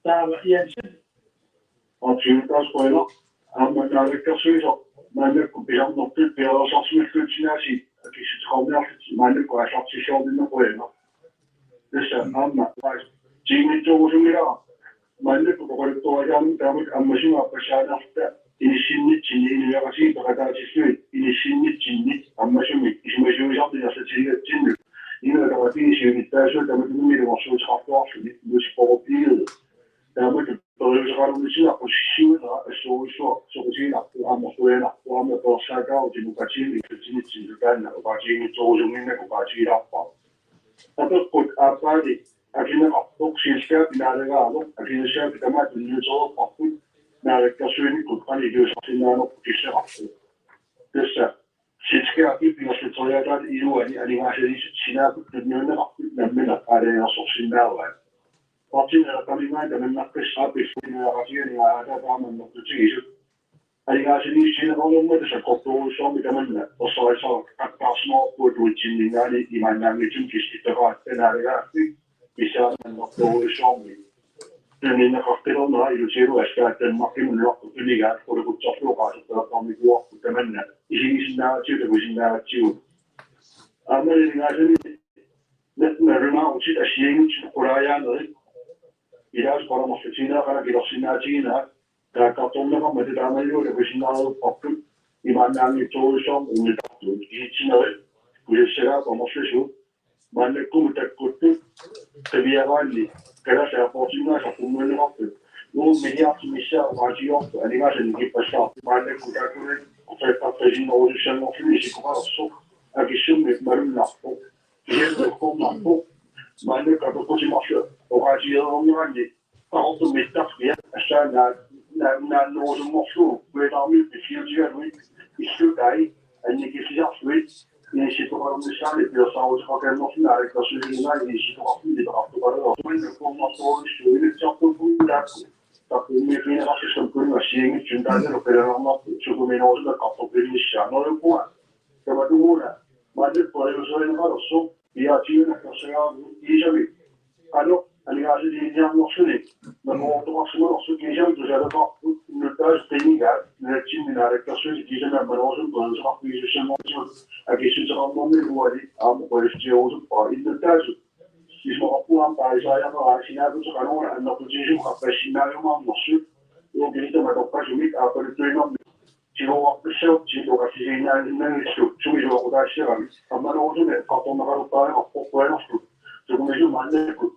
Taava Jensen. Optiutas qujanaq. Aamma naalakkersuisoq maannakkut pisarnertut piareersarsimallugit sinaasiit akissuteqarniarlutit maannakkut aallartilluarninni qujanaq. Tassa aamma tiinngitsuurusunngilara maannakkut oqaluttuarisaanni taamatut ammasumik aappassaalaarluta inissinnitsinni inuiaqatigiit peqataatillugit inissinnitsinni ammasumik isumasiorisartut ingerlatiligatsinnut inuit ataqatigiit siulittaasuat tamatumunnga ilungersuuteqarluarluni Nuussup Poorpigiu. Taamatut periuseqalernissinni aqqutissiuunera assorujussuaq soqutiginarpoq aamma qujanarpoq aamma peersaataavoq demokratiimik ingerlatsinissamut taanna oqaatiginngitsorusunnginnakku oqaatigilaarpara. Apeqqut aappaani akineqarpoq selskabit naalagaavoq akisussaaffiit tamaat tunniutereerparput naalakkersuinikkut qanoq iliuuseqarsinnaanerput killeqarpoq. Tassa selskabip ingerlatseriaataalu iluani aningaasaliissutit sinaakkut tunniunneqartut nammineq aalajangersorsinnaavaat. Partiinit eqqamingaanni tamannaqqissaaq piffiuneqatigiinni aatsaat taama annertutigisut. Aningaasaliissutsigineqarnermut sakkortoorujussuarmik tamanna ersarissaartaqattaarsimavarput tuitsinninngaanniit imaannaanngitsumik kisitsittaqaat naalagaaffik missaanni annertoorujussuarmik. Minneqartilernerat ilutigalugu askaat Danmarkimut nunarput tunigaat qulakutsorlugu oqaasertalertarnikuuarput tamanna isigisinnaagatsigu takusinnaagatsigu. Aamma aningaasani nalunaarutitut assigiinngitsutut qulaajaanerit ilaasa qulamarlutigineqarnera kilersinnaatiginerat taakkartorneqarmata taamaalilluni takusinnaareerparput imaannaanngitsorujussuarmik unittartut isitsinerit kusassagaat amerlasuut maannakkumut takkuttut qiviaraanni Kalaallit Airportsingaasa qummuinneqartut uummi hiartimissaa oqaatigiorput aningaasanik ippassaarput maannakkut taakkununnga oqaattartasinnerusussanngorluni isikkoqalersoq akissummik malunnarpoq kisianni ukkornarpoq maannakkut apeqqutimarlu oqaatigereernerani Qaqortumi mittarfia assaannaat naannerusunngorlugu kuitaarmi pissiutigaluit illutai annikillisarluit inissittoqarnissaani pilersaaruteqarnerluni aalakkersuisuunaat inissittoqarluni peqartoqarlugu tumanna kuormartoorujussuuvoq inatsisartut taakku taakkuummik pineqartussammik kunnga assigiinngitsut taannalu pilaarnarput sukumiinerusumik eqqartorpiarnissaa neriuppunga tamatumuuna maannakkut periusuineqalersoq piaatiuneqarsagaagut iisami qanoq aningaasaliiniarnerluni namoortoqarsimanersut kiisami tusaleqarput innuttaasut qinigaat nunatsinni naalakkersuisut kiisami ammanerusumik periuseqarfigisussanngortigut akissuteqarnermini uani aamma qualifitsiorusuppara innuttaasut isumaqarpunga aamma paasisariaqarpara sinaakkuteqarneq annertutigisumik appassinnaajumaarnersut uukilitama toqqasumik aappaluttuinnarmik Siuarpassuit oqaatigisinnaannginnamikku sumi sulequtaassaramik ammanerusumik eqqartorneqalertariaqarpoq qujanarlu sukumiisumik maannakkut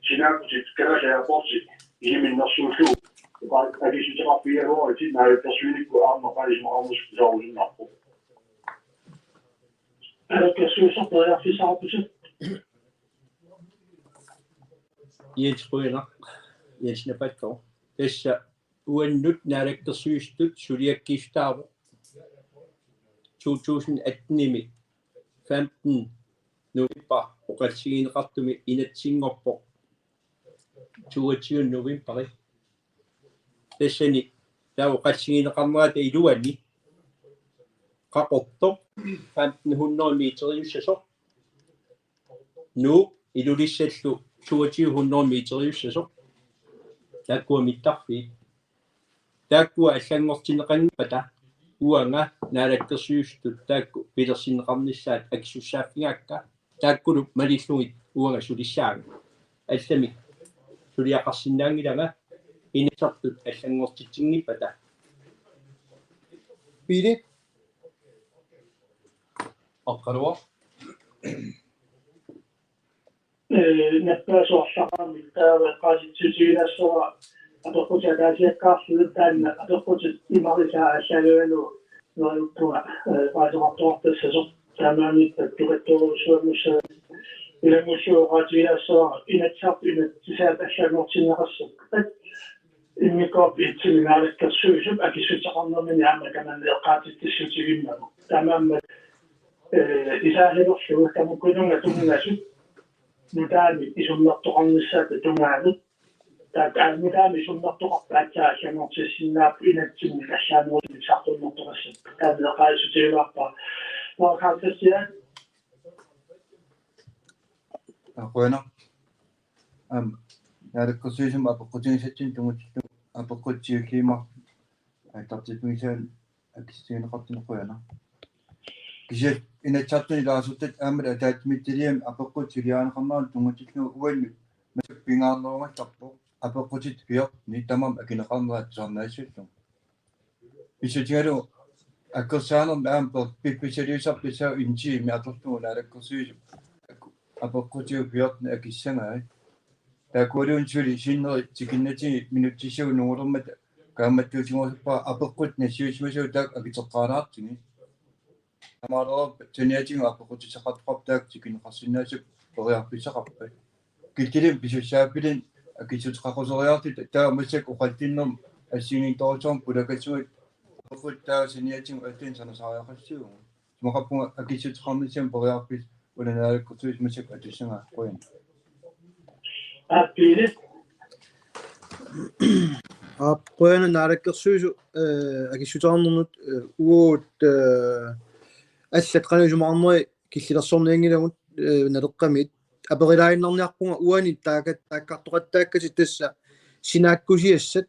sinaakkutit Kalaallit Airportsit isiginnaarsuullugu akissuteqarfigaluaruit naalakkersuinikkut aamma qalisumaqarnersoq pisaarusinnaapput. Naalakkersuisut periarfissaqarputit. Jens Rønner, Jens Napatko. Tassa uannut naalakkersuisutut suliakkiissutaavoq to tusind atten-imi femten november oqaatigineqartumi inatsinngorpoq toogtyve novemberi. Tassani taava oqaatigineqarnerata iluani Qaqortoq femten hundrede meteriussasoq. Nuup Ilulissallu toogtyve hundrede meteriussasoq. Taakkua mittarfiit. Taakkua allanngortinneqanngippata uanga naalakkersuisutut taakku pilersinneqarnissaat akisussaaffigigakka taakkulu malillugit uanga sulissaanga. Allamik suliaqarsinnaanngilanga Inatsisartut allanngortitsinngippata. Pele. Oqaluaq. Ee, nappaasoqarami taava eqqaasitsissutigilaassaanga apeqqutit ataasiakkaarlugit taanna apeqqutit imarisaa aallaavigalugu neriuppunga, ee, eqqaasoqartoqartassasoq taamaammat tukattorujussuanngussavat ilanngullugu oqaatigilaassaanga Inatsisartut inatsisaat allanngortinneqassapput. Immikkoortoq ittunik naalakkersuisup akissuteqarnermini aamma tamanna eqqaasitsissutigimmagu. Taamaammat, ee, isaalerlugu tamakkununnga tunngasut nutaamik isummertoqarnissaata tungaanut. Taakku aamma nutaamik isummertoqarput aatsaat allanngortissinnaapput inatsimmi allaanerusumik saqqummertoqassapput. Taanna eqqaasitsissutigilaarpara. Uanga Karl Christian. Aa, qujanaq. Aamma naalakkersuisumut apeqqutigisatsinnut tunngatillugu apeqqutit siulliit aattartippigisaat akissutigineqartunik qujanaq. Kisianni Inatsisartuni ilaasortat aamma ataatsimiititaliami apeqqutit suliarineqarneranut tunngatillugu uannut massakkut pingaarnerugallarpoq apeqqutit fjorten tamarmik akineqarnerat tusarnaassallugu. Pissutigalugu akersaanermi aamma per-, piffissaliusarpassuit intiimi atorlugu naalakkersuisup apeqqutigut fjorten akissagaat. Taakkualuunniit suli sinneri tikinnatigit minutsissuit nungulermata kaammattuutigerusuppara apeqqutit nassiussimasut taakku akiteqqaalaartigit. Taamaalereerpat saniatigut apeqqutissaqartoqarpat taakku tikinneqarsinnaasut periarfissaqarpat. Killilimmik pisussaaffilimmik akissuteqaqqusereerluta taava massakkut oqallinnermut assigiinngitsorujussuarmik pulakassuit apeqqutit taava saniatigut allanut sanasariaqassaagut. Isumaqarpunga akissuteqarnissamut periarfissaq una naalakkersuisut massakkut atussagaa. Qujan. Aap, Pele. Aap, qujanaq naalakkersuisut, ee, akissuteqarnernut, ee, uagut, ee, allat qanoq isumaqarneri killilersornianngilagut, ee, Naleqqamiit. Aperilaaginnarniarpunga uani taakka-, taakkartoqattaakkatit tassa sinaakkusiassat,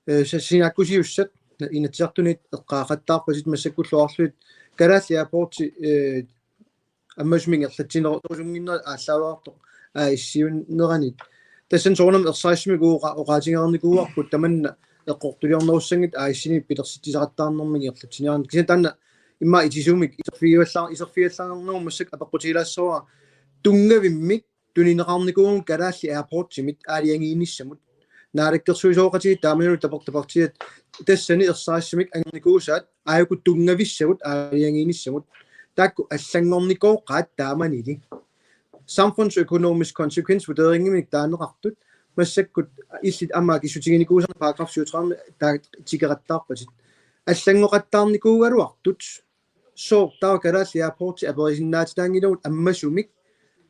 eh, sa-, sinaakkusiussat Inatsisartunit eqqaaqattaarpatit massakkulluarluit Kalaallit Airports, eh, ammasumik ingerlatsinerusunnginnerat aallaaveqartoq A/S-iuneranit. Tassani soorunami ersarissumik uagut oqa-, oqaatigereernikuuarput tamanna eqqortuliornerussanngitsoq A/S-inik pilersitsisaqattaarnermik ingerlatsiniarneq. Kisianni taanna immaqa itisuumik iserfigivallar-, iserfigallarnerup massakkut apeqqutigilaassavara tunngavimmik tunineqarnikuuvugut Kalaallit Airportsimit aalajangiinissamut. Naalakkersuisooqatigiit taamanilu tapertapartiat tassani ersarissumik angernikuusaat aajuku tunngavissagut aalajangiinissamut. Taakku allanngornikooqaat taamanili. Samfundsøkonomisk konsekvensvurderingimik taaneqartut massakkut illit aamma akissutiginikuusarneq paragraf syvogtredive taakku tikeqattaarpatit. Allanngoqattaarnikuugaluartut sooq taava Kalaallit Airports aperisinnaatitaanngilagut ammasumik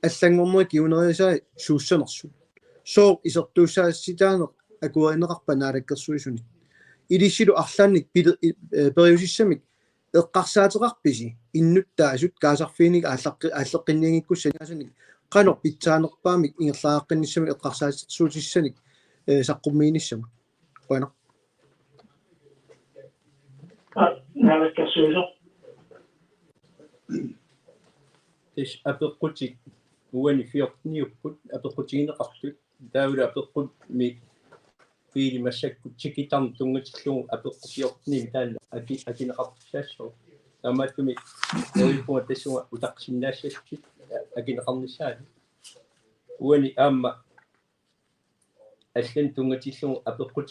allanngornerit kingunerisai suussanersut. Sooq isertuussaassitaaneq akuerineqarpa Naalakkersuisunit? Ilissilu arlaannik pile-, i-, eh, periusissamik eqqarsaateqarpisi innuttaasut kaasarfiinik aallaqqi-, aalleqqinnianngikkussannaasanik qanoq pitsaanerpaamik ingerlariaqqinnissamik eqqarsaatersuutissanik, eh, saqqummiinissamut? Qujanaq. Aa, naalakkersuisoq. Tassa apeqqutit uani fjorteniupput apeqqutigineqartut. Taavalu apeqqutimi biili massakkut tikitarneq tunngatillugu apeqqut fjortenimi taanna aki-, akineqartussaassaaq. Taamaattumik uipunga tassunga utaqqisinnaassapput akineqarnissaanut. Uani aamma allanik tunngatillugu apeqqut,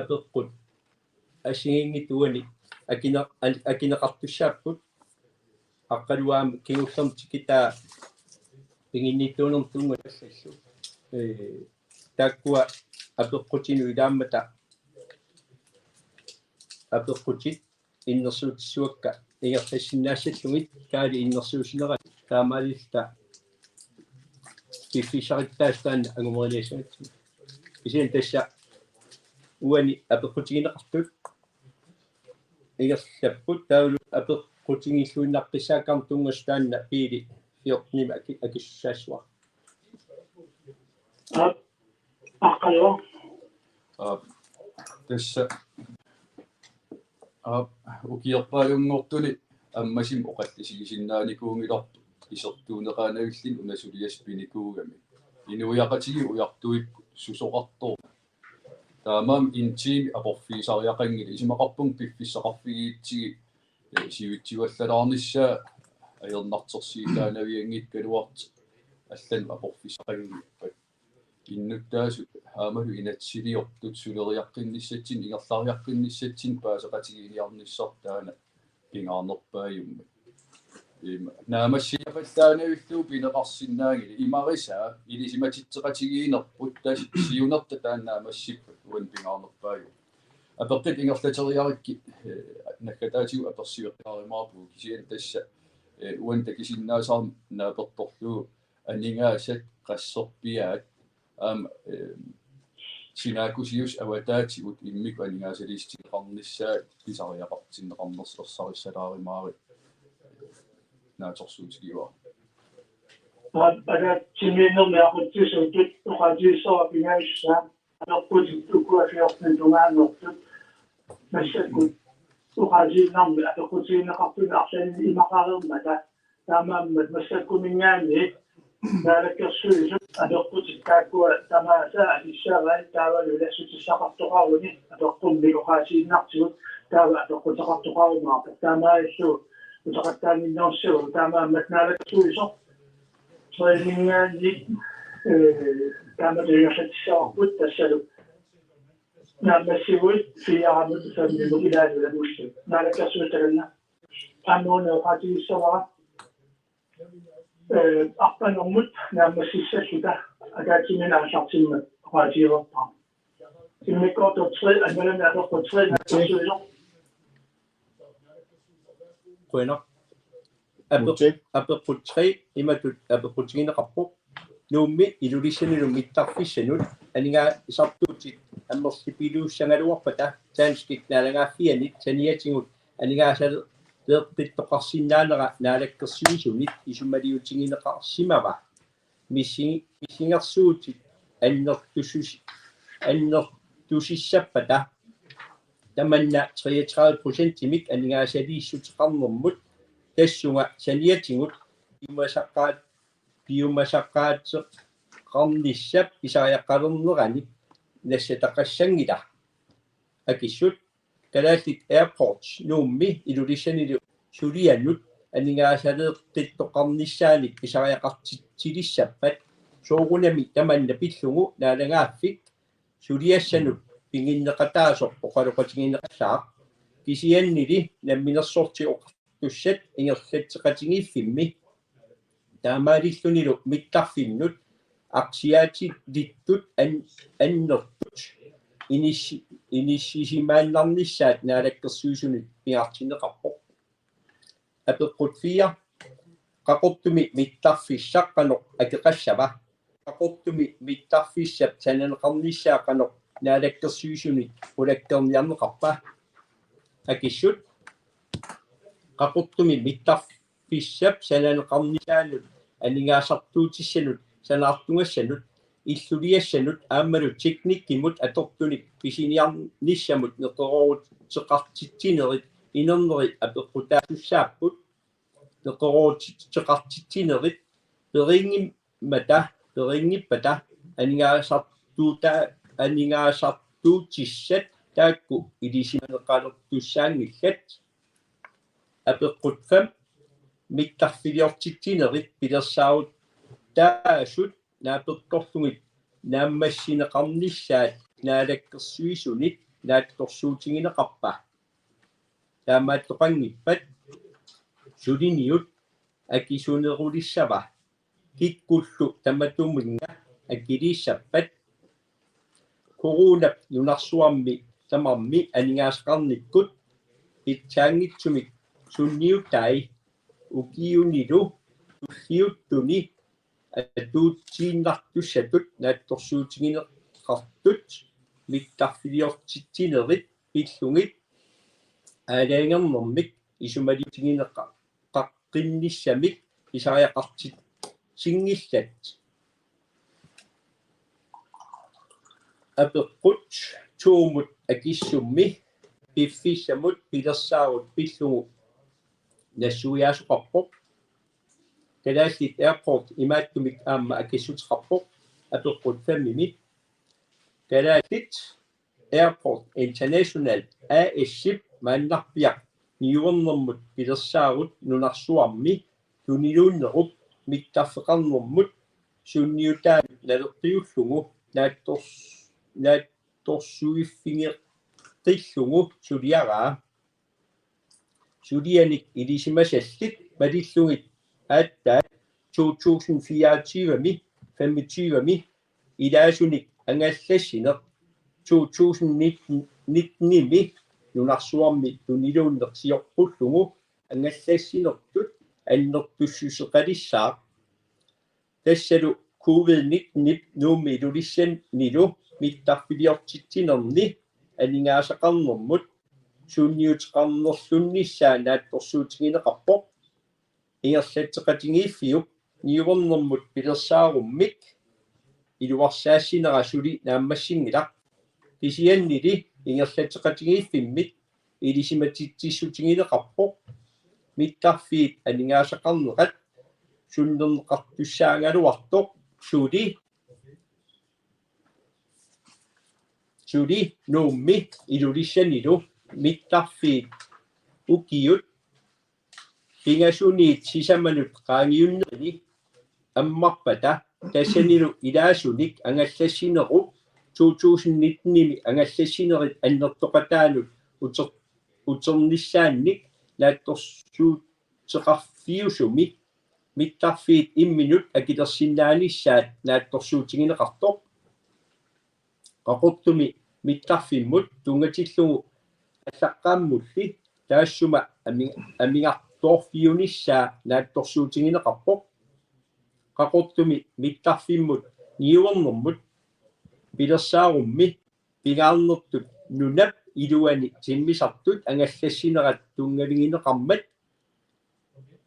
apeqqut assigiinngitsut uani akine-, a-, akineqartussaapput. Aqqaluamik kingullermik tikitaa piginnittuunermut tunngatillugu. Ee, taakkua apeqqutinut ilaammata apeqqutit innersuussisuakka ingerlassinnaassallugit Kaali innersuussinerani taamaalilluta piffissaqattaasut taanna angumeriassagatsigu. Kisianni tassa uani apeqqutigineqartut ingerlapput taavalu apeqqutigilluinnaqqissaakkaarneq tunngasut taanna biili fjortenimi aki-, akisussaassavara. Aap. Aqqaluaq. Aap. Tassa. Aap, ukiorpaalunngortuni ammasumik oqallisigisinnaanikuunngilarput isertuunneqaanavilluni una suliassaq pinikuugami. Inuiaqatigiit ujartuipput susoqartoq. Taamaammat en time aporfigisariaqanngilaq, isumaqarpunga piffissaqarfigigatsigit, eh, sivitsivallaalaarnissaa ajornartorsiutaanavianngikkaluartoq allanut aporfissaqanngippat. Innuttaasut aammalu inatsisiliortut suleriaqqinnissatsinnut ingerlariaqqinnissatsinnut paaseqatigiinniarnissarput taanna pingaarnerpaajummat. Ima, naammassiiapallaanavillugu pineqarsinnaanngilaq, imarisaa ilisimatitseqatigiinnerput tassa siunertaa taanna naammassippat uani pingaarnerpaajummat. Apeqqutit ingerlateriarakkit, eh, naggataatigut apersueqqaarumaarpugut kisianni tassa, eh, uani takusinnaasarami naapertorlugu aningaasat qassorpiaat aamma, eh, sinaakkusiussat avataatigut immikkut aningaasaliissutigineqarnissaat pisariaqartinneqarnersoq ersarissalaarumaarpoq naatsorsuutigivara. Aap, ataatsimiinnermi aqutsisuutut oqaatigissavara pingajussaq apeqqutit ukua fjortenit tungaannertut massakkut oqaatigiinnarmik apeqqutigineqartuni arlalinnik imaqareermata. Taamaammat massakkuminngaanniit Naalakkersuisut apeqqutit taakkua tamaasa akissavaat taavalu ilassutissaqartoqaruni apeqqummik oqaatigiinnartigut taava apeqquteqartoqarumaarpoq taamaalillugu utaqattaannginnerussavarput taamaammat Naalakkersuisoq Tredjeminngaanniit, eh, taamatut ingerlatissavarput tassalu naammassiguit fireamut femimut ilaalu lamullu. Naalakkersuisut takanna. Aamma una oqaatigissavara, eh, arpanermut naammassissalluta ataatsimiinneq aallartimmat oqaatigereerpara. Immikkoortoq tre, annalanneq apeqqut tre, Naalakkersuisoq. Qujanaq. Apeq-, Uti. Apeqqut tre imatut apeqqutigineqarpoq: Nuummi Ilulissanilu mittarfissanut aningaasartuutit amerlipilussangaluarpata danskit naalagaaffianit saniatigut aningaasaleeqqittoqarsinnaanera Naalakkersuisunit isumaliutigineqarsimava? Missi-, missingersuutit annertusus- annertusissappata tamanna treogtredive procentimik aningaasaliissuteqarnermut tassunga saniatigut piumasaqaat- piumasaqaateqarnissap pisariaqalernerani nassataqassanngilaq. Akissut: Kalaallit Airports Nuummi Ilulissanilu sulianut aningaasaleeqqittoqarnissaanik pisariaqartitsilissappat soorunami tamanna pillugu naalagaaffik suliassanut piginneqataasoq oqaloqatigineqassaaq, kisiannili namminersorti oqartussat ingerlatseqatigiiffimmi taamaalillunilu mittarfinnut aktiaatilittut an- annertut inissi- inissisimaannarnissaat Naalakkersuisunit pingaartinneqarpoq. Apeqqut fire: Qaqortumi mittarfissaq qanoq akeqassava? Qaqortumi mittarfissap sananeqarnissaa qanoq Naalakkersuisunit qulakkeerniarneqarpa? Akissut: Qaqortumi mittarfissap sananeqarnissaanut aningaasartuutissanut sanaartugassanut illuliassanut aammalu teknikkimut atortunik pisiniarnissamut neqerooruteqartitsinerit inerneri apeqqutaasussaapput. Neqerooruteqartitsinerit perinngimmata perinngippata aningaasartuuta- aningaasartuutissat taakku ilisimaneqalertussaanngillat. Apeqqut fem: Mittarfiliortitsinerit pilersaarutaasut naapertorlugit naammassineqarnissaat Naalakkersuisunit naatsorsuutigineqarpa? Taamaattoqanngippat suliniut akisunerulissava? Kikkullu tamatuminnga akiliissappat? Coronap nunarsuarmi tamarmi aningaasaqarnikkut pitsaanngitsumik sunniutai ukiunilu tulliuttuni atuutiinnartussatut naatsorsuutigineqartut mittarfiliortitsinerit pillugit aalajangernermik isumaliutigineqaqqinnissamik pisariaqartitsinngillat. Apeqqut to-mut akissummi piffissamut pilersaarut pillugu nassuiaasoqarpoq. Kalaallit Airport imaattumik aamma akissuteqarpoq apeqqut fem-imi. Kalaallit Airport International A/S-ip maannarpiaq niuernermut pilersaarut nunarsuarmi tuniluunnerup mittarfeqarnermut sunniutaanut naleqqiullugu naattors- naatsorsuiffigeqqillugu suliaraa. Sulianik ilisimasallit malillugit aatsaat to tusind fireogtyve-mi femogtyve-mi ilaasunik angallassineq to tusind nitten-imi nunarsuarmi tuniluunneq sioqqullugu angallassinertut annertussuseqalissaaq. Tassalu covid nitten-ip Nuummi Ilulissanilu mittarfiliortitsinerni aningaasaqarnermut sunniuteqarnerlunnissaa naatsorsuutigineqarpoq. Ingerlatseqatigiiffiup niuernermut pilersaarummik iluarsaassinera suli naammassinngilaq. Kisiannili ingerlatseqatigiiffimmik ilisimatitsissutigineqarpoq. Mittarfiit aningaasaqarnerat sunnerneqartussaagaluartoq suli suli Nuummi Ilulissanilu mittarfiit ukiut pingasuniit sisamanut qaangiunnerini ammarpata tassanilu ilaasunik angallassinerup to tusind nitten-imi angallassinerit annertoqataanut uter- uternissaannik naatsorsuuteqarfiusumi mittarfiit imminut akilersinnaanissaat naatsorsuutigineqartoq. Qaqortumi mittarfimmut tunngatillugu allaqqaammulli taassuma ami- amigartoorfiunissaa naatsorsuutigineqarpoq. Qaqortumi mittarfimmut niuernermut pilersaarummi pingaarnertut nunap iluani timmisartut angallassinerat tunngavigineqarmat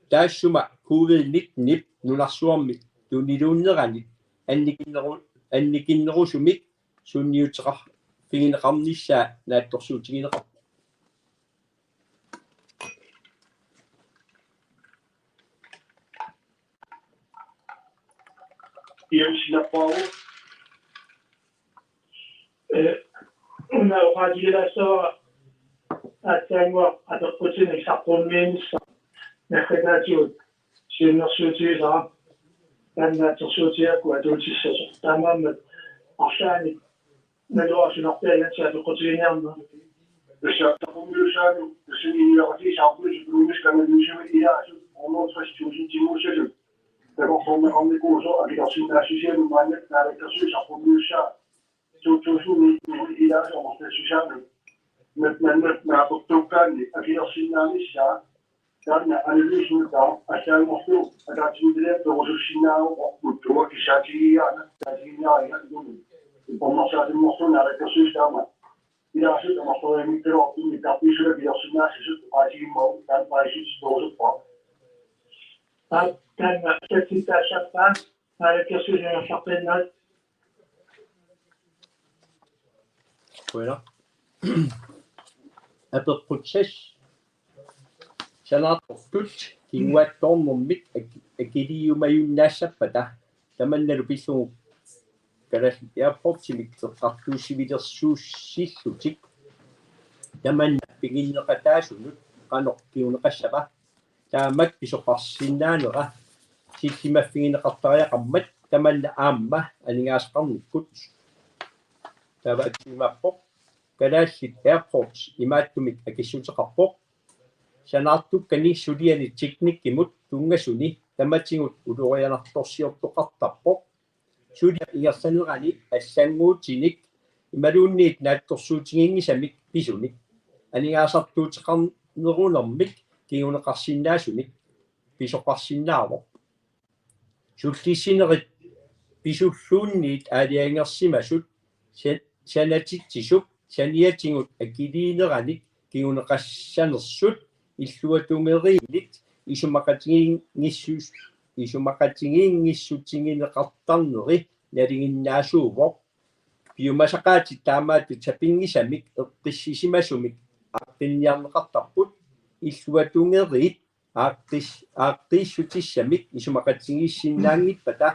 taassuma covid nitten-ip nunarsuarmi tuniluunneranit annikinneru- annikinnerusumik sunniuteqarfigineqarnissaa naatsorsuutigineqarpoq. Jens Lappaavo. Eh, una oqaatigilaassavara aatsaannguaq apeqqutinik saqqummiinissaq naggataatigut siunnersuutigisara, taanna naatsorsuutigaakku atuutissasoq. Taamaammat arlaannik naluara sunarpiaq apeqqutiginiarneq. Tassa saqqummiussaanut tassani iniaqatigisaarput økonomisk analysemik ilaasut hundrede og tres tusind timuussasut takorloorneqarnikuusoq akilersinnaassutigalugu maanna naalakkersuisut saqqummiussaat to tusind nitten ilaasoq amerlassusaanut. Mat-, mat-, mat-, naapertuukkaanni akilersinnaanissaa taanna analysemik aatsaanngorlugu ataatsimiititaliap perusussinnaagaluarpoq, uanga kissaatigigaanni, kissaatigigaanni ilumut. Ippornarsaatinngorlugu naalakkersuisut taama ilaasut amerleriarmik taluartumik tarpiissuseq akilersinnaassasut oqaatigimmagu taanna paasissutigerusuppara. Aa, taanna satsitaassappa naalakkersuisut ingerlaqqinnaat. Qujanaq. Apeqqut seks. Sanaartortut kinguaattoornermik ak-, akiliumajunnaassappata tamannalu pillugu Kalaallit Airportsimik eqqartuussivilersuussillutik tamanna piginneqataasunut qanoq kinguneqassava? Taamak pisoqarsinnaanera sillimaffigineqartariaqarmat tamanna aamma aningaasaqarnikkut. Taava atsiumaarpoq: Kalaallit Airports imaattumik akissuteqarpoq: Sanaartukkani suliani teknikkimut tunngasuni tamatigut ulorianartorsiortoqartarpoq. Suliap ingerlanerani allannguutinik imaluunniit naatsorsuutiginngisamik pisunik aningaasartuuteqarnerunermik kinguneqarsinnaasunik pisoqarsinnaavoq. Sullissinerit pisulluunniit aalajangersimasut sa-, sanatitsisup saniatigut akiliineranik kinguneqassanersut illuatungeriinnit isumaqatigiinngissus-, isumaqatigiinngissutigineqartarneri nalinginnaasuuvoq. Piumasaqaatit taamaattut sapinngisamik eqqissisimasumik aaqqinniarneqartarput. Illuatungeriit aaqqis-, aaqqiissutissamik isumaqatigiissinnaanngippata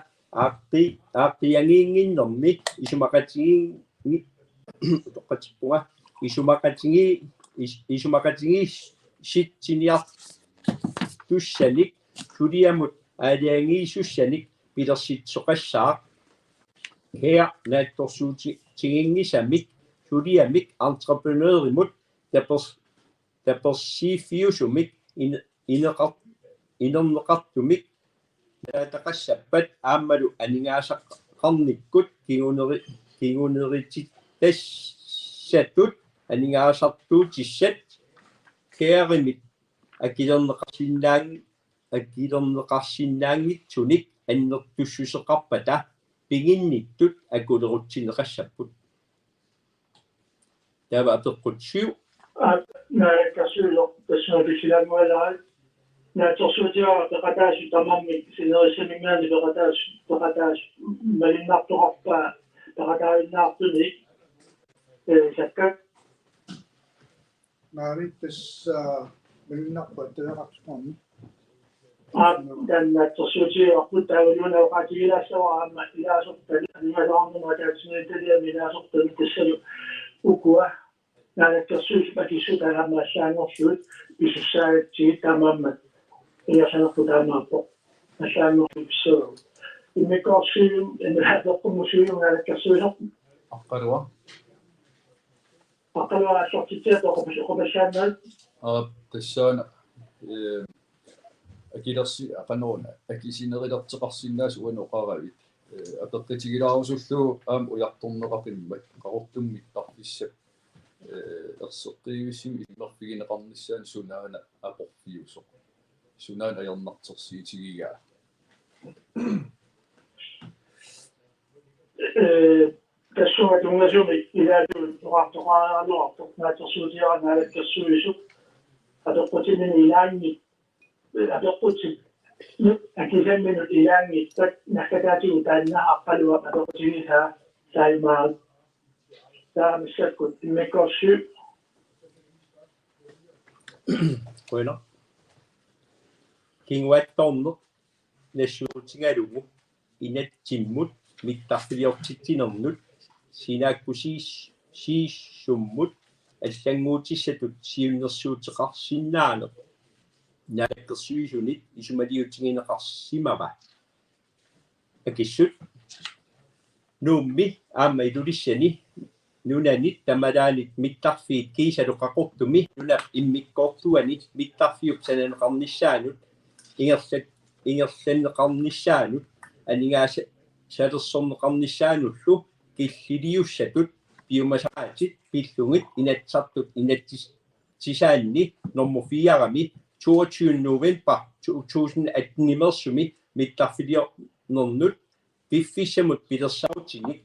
aaqqi-, aaqqiagiinnginnermi isumaqatigiinngi-, utoqqatippunga, isumaqatigi-, is-, isumaqatigiissitsiniartussanik suliamut aalajangiisussanik pilersitsisoqassaaq. Her naatsorsuutiginngisamik suliamik entreprenørimut tapers-, tapersiiffiusumik in-, ineqar-, inerneqartumik naataqassappat aammalu aningaasaqarnikkut kinguneri-, kingunerititassatut aningaasartuutissat K R-imit akilerneqarsinnaanng-, akilerneqarsinnaanngitsunik annertussuseqarpata piginnittut akulerutsinneqassapput. Taava apeqqut syv. Aa, naalakkersuisoq tassunga pissilaanngualaat. Naatsorsuutigaara peqataasut tamarmik sinerissaminngaanniit peqataasut, peqataasut malunnartoqarpa peqataavinnaartunik, eh, Sakka? Marit, tassa malunnarpoq attaveqartoqarmat. Aap, taanna naatsorsuutigaarput, taavalu una oqaatigilaassavara aamma ilaasortat aningaasaqarnermut ataatsimiititaliami ilaasortat tassalu ukua naalakkersuisut akissutit aamma allaanngorlugit pisussaagatsigit taamaammat ingerlanerput taamaappoq. Allaanngorlugit pissavagut. Immikkoortoq Siumut, immikkoortoq Siumut naalakkersuisoq. Aqqaluaq. Aqqaluaq aallartitsiaq oqapas-, oqapassaannaat. Aap, tassaana, eh, akilersi-, aqaneruna, akisinerulerteqarsinnaasut uani oqaravit. Eh, apeqqutigilaarusullugu aamma ujartorneqaqimmat, Qaqortumi mittarfissap, eh, erseqqivissumik isummerfigineqarnissaanut sunaana aporfiusoq. Sunaana ajornartorsiutigigaa. Eh, tassunga tunngasumik ilaatigut oqartoqariaraluartoq naatsorsuutigaara naalakkersuisoq apeqqutiminit ilaanni, eh, apeqqutit Akisamminut ilaanngittat naggataatigut taanna Aqqaluaq apeqqutigisaa, Saimaal. Taava massakkut immikkoortoq syv. Qujanaq. Kinguaattoorneq nassuerutigalugu inatsimmut mittarfiliortitsinernut sinaakkusiis-, -siissummut allannguutissatut siunnersuuteqarsinnaaneq Naalakkersuisunit isumaliutigineqarsimava. Akissut: Nuummi aamma Ilulissani nunanit tamalaanit mittarfiit kiisalu Qaqortumi nunap immikkoortuani mittarfiup sananeqarnissaanut ingerlat-, ingerlanneqarnissaanut aningaasalersorneqarnissaanullu killiliussatut piumasaqaatit pillugit Inatsisartut inatsis-, -sisaanni nummer fire-mi toogtyvende november to tusind atten-imeersumi mittarfiliornernut piffissamut pilersaarutinik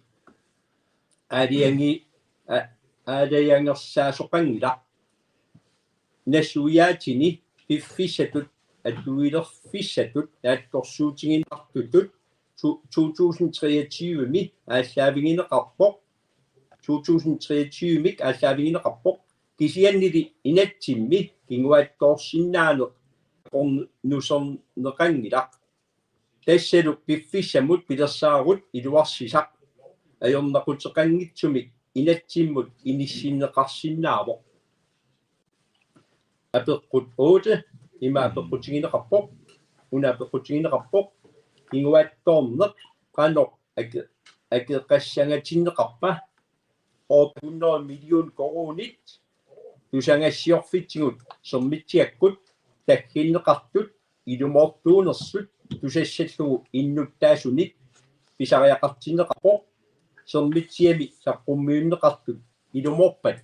aalajangi-, a-, aalajangersaasoqanngilaq. Nassuiaatini piffissatut atuilerfissatut naatsorsuutigineqartutut to-, to tusind treogtyve-mi aallaavigineqarpoq, to tusind treogtyve-mik aallaavigineqarpoq, kisiannili inatsimmi kinguaattoorsinnaaneq akornuserneqanngilaq. Tassalu piffissamut pilersaarut iluarsisaq ajornaquteqanngitsumik inatsimmut inissinneqarsinnaavoq. Apeqqut otte, ima apeqqutigineqarpoq, una apeqqutigineqarpoq: Kinguaattoorneq qanoq ake-, akeqassangatinneqarpa? Otte hundrede million koruunit tusagassiorfitsigut Sermitsiakkut tagginneqartut ilumoortuunersut tusassallugu innuttaasunit pisariaqartinneqarpoq, Sermitsiami saqqummiunneqartut ilumoorpat.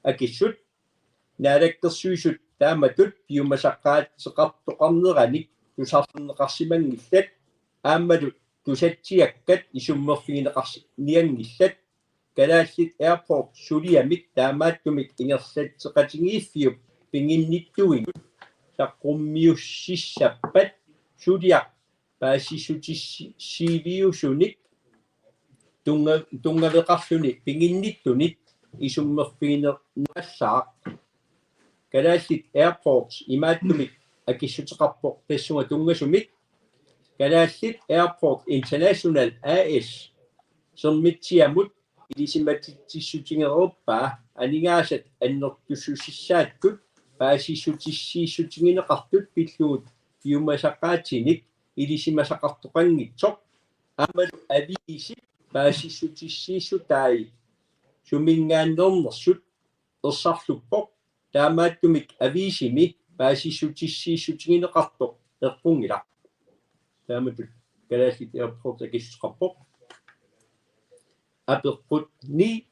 Akissut: Naalakkersuisut taamatut piumasaqaateqartoqarneranik tusarneqarsimanngillat, aammalu tusatsiakkat isummerfigineqarnianngillat. Kalaallit Airport suliamik taamaattumik ingerlatseqatigiiffiup piginnittuinut saqqummiussissappat suliaq paasissutissiiviusunik tunnga-, tunngaveqarluni piginnittunit isummerfigineqassaaq. Kalaallit Airport imaattumik akissuteqarpoq tassunga tunngasumik: Kalaallit Airport International A/S Sermitsiamut ilisimatitsissutigereerpaa aningaasat annertussusissaattut paasissutissiissutigineqartut pillugu piumasaqaatinik ilisimasaqartoqanngitsoq, aammalu aviisi paasissutissiissutai suminngaanneernersut ersarluppoq, taamaattumik aviisimi paasissutissiissutigineqartoq eqqunngilaq. Taamatut Kalaallit Airport akissuteqarpoq. Apeqqut ni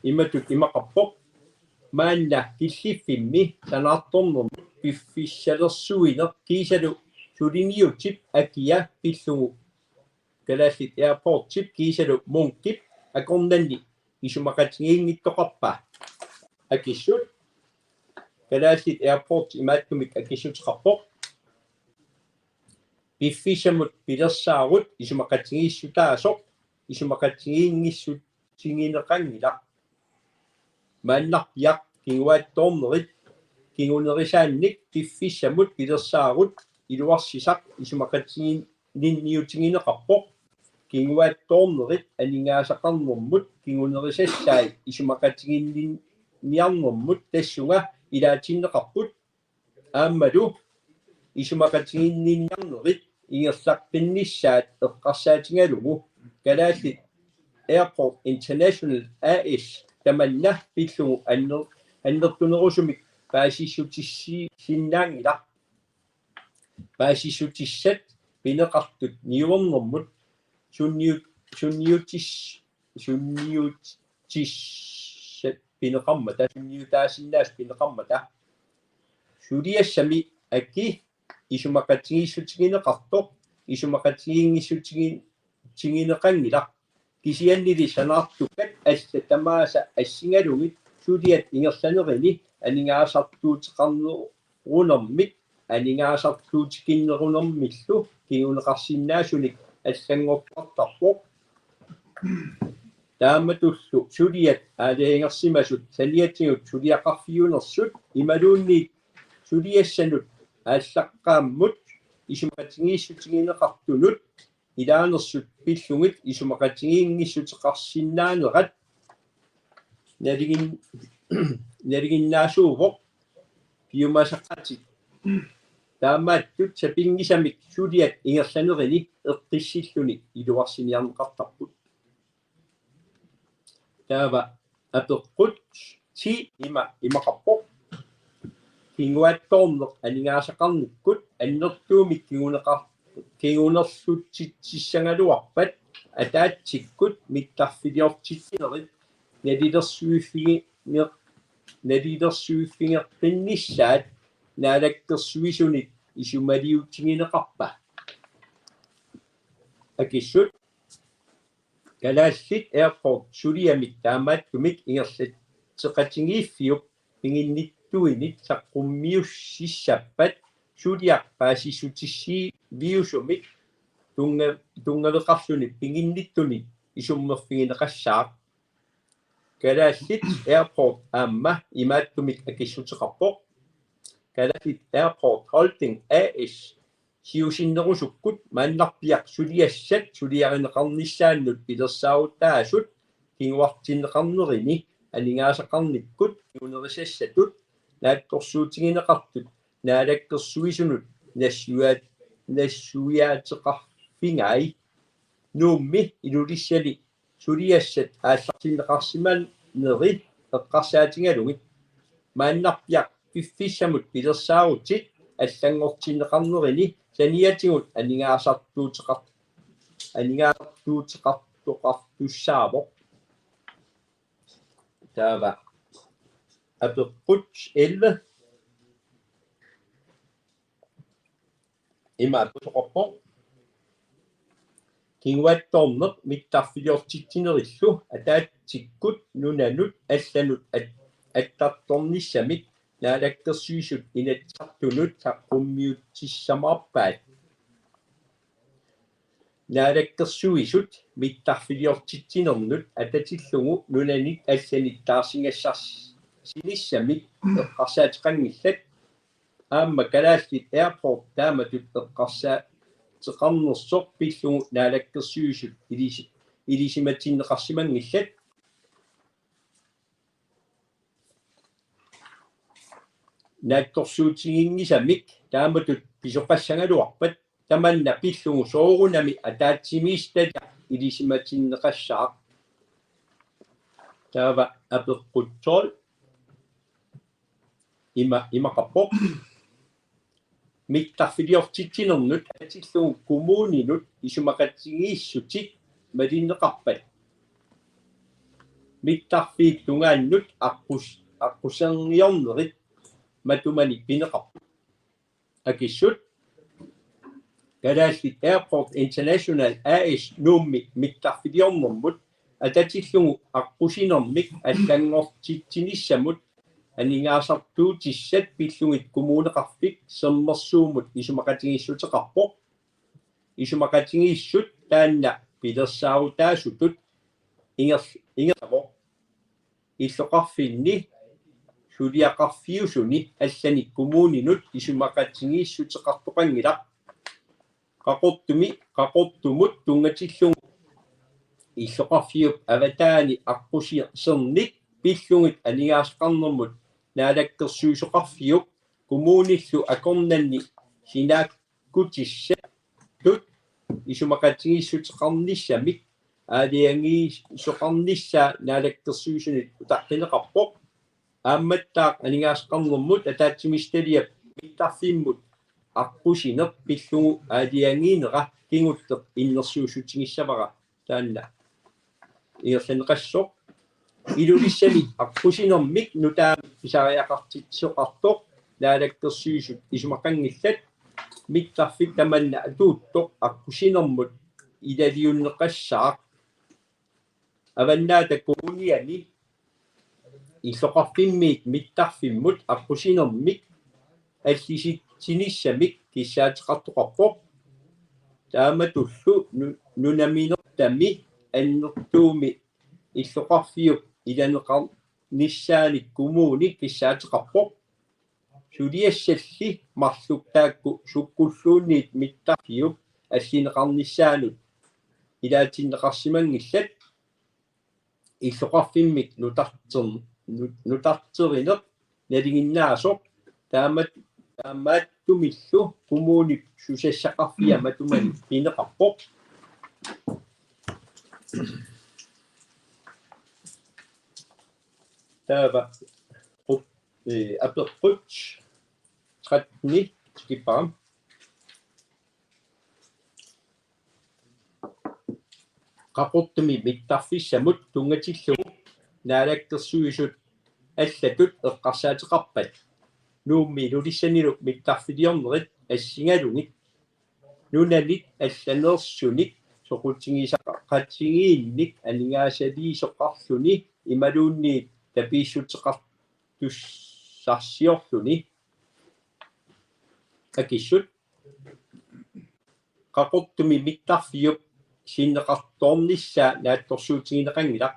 imatut imaqarpoq: Maanna killiffimmi sanaartornermut piffissalersuineq kiisalu suliniutip akia pillugu Kalaallit Airportip kiisalu Munkip akornanni isumaqatigiinngittoqarpa? Akissut: Kalaallit Airport imaattumik akissuteqarpoq: Piffissamut pilersaarut isumaqatigiissutaasoq isumaqatigiinngissutigineqanngilaq. Maannarpiaq kinguaattoornerit kingunerisaannik piffissamut pilersaarut iluarsisaq isumaqatigiinniutigineqarpoq. Kinguaattoornerit aningaasaqarnermut kingunerisassai isumaqatigiinniarnermut tassunga ilaatinneqarput. Aammalu isumaqatigiinniarnerit ingerlaqqinnissaat eqqarsaatigalugu Kalaallit Airport International A/S tamanna pillugu anner-, annertunerusumik paasissutissiisinnaanngilaq. Paasissutissat pineqartut niuernermut sunniut-, sunniutis-, sunniutissat pineqarmata, sunniutaasinnaasut pineqarmata. Suliassami aki isumaqatigiissutigineqartoq isumaqatigiinngissutigineqanngilaq. Kisiannili sanaartukkat allat tamaasa assigalugit suliat ingerlanerini aningaasartuuteqarnerunermik aningaasartuutikinnerunermillu kinguneqarsinnaasunik allanngortarpoq. Taamatullu suliat aalajangersimasut saniatigut suliaqarfiunersut imaluunniit suliassanut aallaqqaammut isumaqatigiissutigineqartunut ilaanersut pillugit isumaqatigiinngissutigineqarsinnaanerat nalugin-, naluginnaasuuvoq piumasaqaatit. Taamaattut sapinngisamik suliat ingerlanerini eqqissilluni iluarsiniarneqartarput. Taava apeqqut ti ima imaqarpoq: Kinguaattoorneq aningaasaqarnikkut annertuumik kinguneqar-, kingunerlutsitsissagaluarpat ataatsikkut mittarfiliortitsinerit nalilersuiffiginger-, nalilersuiffigeqqinnissaat Naalakkersuisunit isumaliutigineqarpa? Akissut: Kalaallit Airport suliamik taamaattumik ingerlatseqatigiiffiup piginnittuinit saqqummiussissappat suliaq paasissutissiviusumik tunnga-, tunngaveqarluni piginnittunit isummerfigineqassaaq. Kalaallit Airport aamma imaattumik akissuteqarpoq: Kalaallit Airport Holding A/S siusinnerusukkut maannarpiaq suliassat suliarineqarnissaannut pilersaarutaasut kinguartinneqarnerini aningaasaqarnikkut kingunerisassatut naatsorsuutigineqartut Naalakkersuisunut nassuiaat-, nassuiaateqarfigai Nuummi Ilulissani suliassat aallartinneqarsimaneri eqqarsaatigalugit. Maannarpiaq piffissamut pilersaarutit allanngortinneqarnerini saniatigut aningaasartuuteqar-, aningaasartuuteqartoqartussaavoq. Taava apeqqut elleve. Ima apeqqut: Kinguaattoorneq mittarfiliortitsinerillu ataatsikkut nunanut allanut at-, attartornissamik Naalakkersuisut Inatsisartunut saqqummiutissamaarpaat. Naalakkersuisut mittarfiliortitsinernut atatillugu nunanit allanit taarsigassarsinissamik eqqarsaateqanngillat. Aamma Kalaallit Airport taamatut eqqarsaateqarnersoq pillugu Naalakkersuisut ilisi-, ilisimatinneqarsimanngillat. Naatsorsuutiginngisamik taamatut pisoqassagaluarpat tamanna pillugu soorunami ataatsimiititaliaq ilisimatinneqassaaq. Taava apeqqut tolv. Ima, imaqarpoq: Mittarfiliortitsinernut atatillugu kommuninut isumaqatigiissutit malinneqarpat mittarfiit tungaannut aqqus-, aqquserniornerit matumani pineqarput. Akissut: Kalaallit Airport International A/S Nuummi mittarfiliornermut atatillugu aqqusinermik allanngortitsinissamut aningaasartuutissat pillugit Kommuneqarfik Sermersuumut isumaqatigiissuteqarpoq. Isumaqatigiissut taanna pilersaarutaasutut inger-, ingerlavoq. Illoqarfinni suliaqarfiusuni allani kommuninut isumaqatigiissuteqartoqanngilaq. Qaqortumi, Qaqortumut tunngatillugu illoqarfiup avataani aqqusernik pillugit aningaasaqarnermut Naalakkersuisoqarfiup kommunillu akornanni sinaakkutissatut isumaqatigiissuteqarnissamik aalajangiisoqarnissaa Naalakkersuisunit utaqqineqarpoq. Aammattaaq aningaasaqarnermut ataatsimiititaliap mittarfimmut aqqusineq pillugu aalajangiinera kingulleq innersuussutigissavara taanna ingerlanneqassaaq. Ilulissani aqqusinermik nutaamik pisariaqartitsisoqartoq Naalakkersuisut isumaqanngillat. Mittarfik tamanna atuuttoq aqqusinermut ilaliunneqassaaq. Avannaata Kommuniani illoqarfimmiit mittarfimmut aqqusinermik allisit-, Sinissamik kissaateqartoqarpoq. Taamatullu nu-, nunaminertami annertuumi illoqarfiup ilaneqarnissaanik kommuni kissaateqarpoq. Suliassalli marluk taakku sukkulluunniit mittarfiup allineqarnissaanut ilaatinneqarsimanngillat. Illoqarfimmik nutarter-, nu-, nutarterineq nalinginnaasoq taamat-, taamaattumillu kommunip susassaqarfia matumani pineqarpoq. Taava qu-, ee, apeqqut tretten tikippara. Qaqortumi mittarfissamut tunngatillugu Naalakkersuisut allatut eqqarsaateqarpat Nuummi Ilulissanilu mittarfiliornerit assigalugit nunanit allaneersunik soqutigisaqatigiinnik aningaasaliisoqarluni imaluunniit tapiissuteqartussarsiorluni. Akissut. Qaqortumi mittarfiup sinneqartoornissaa naatsorsuutigineqanngilaq.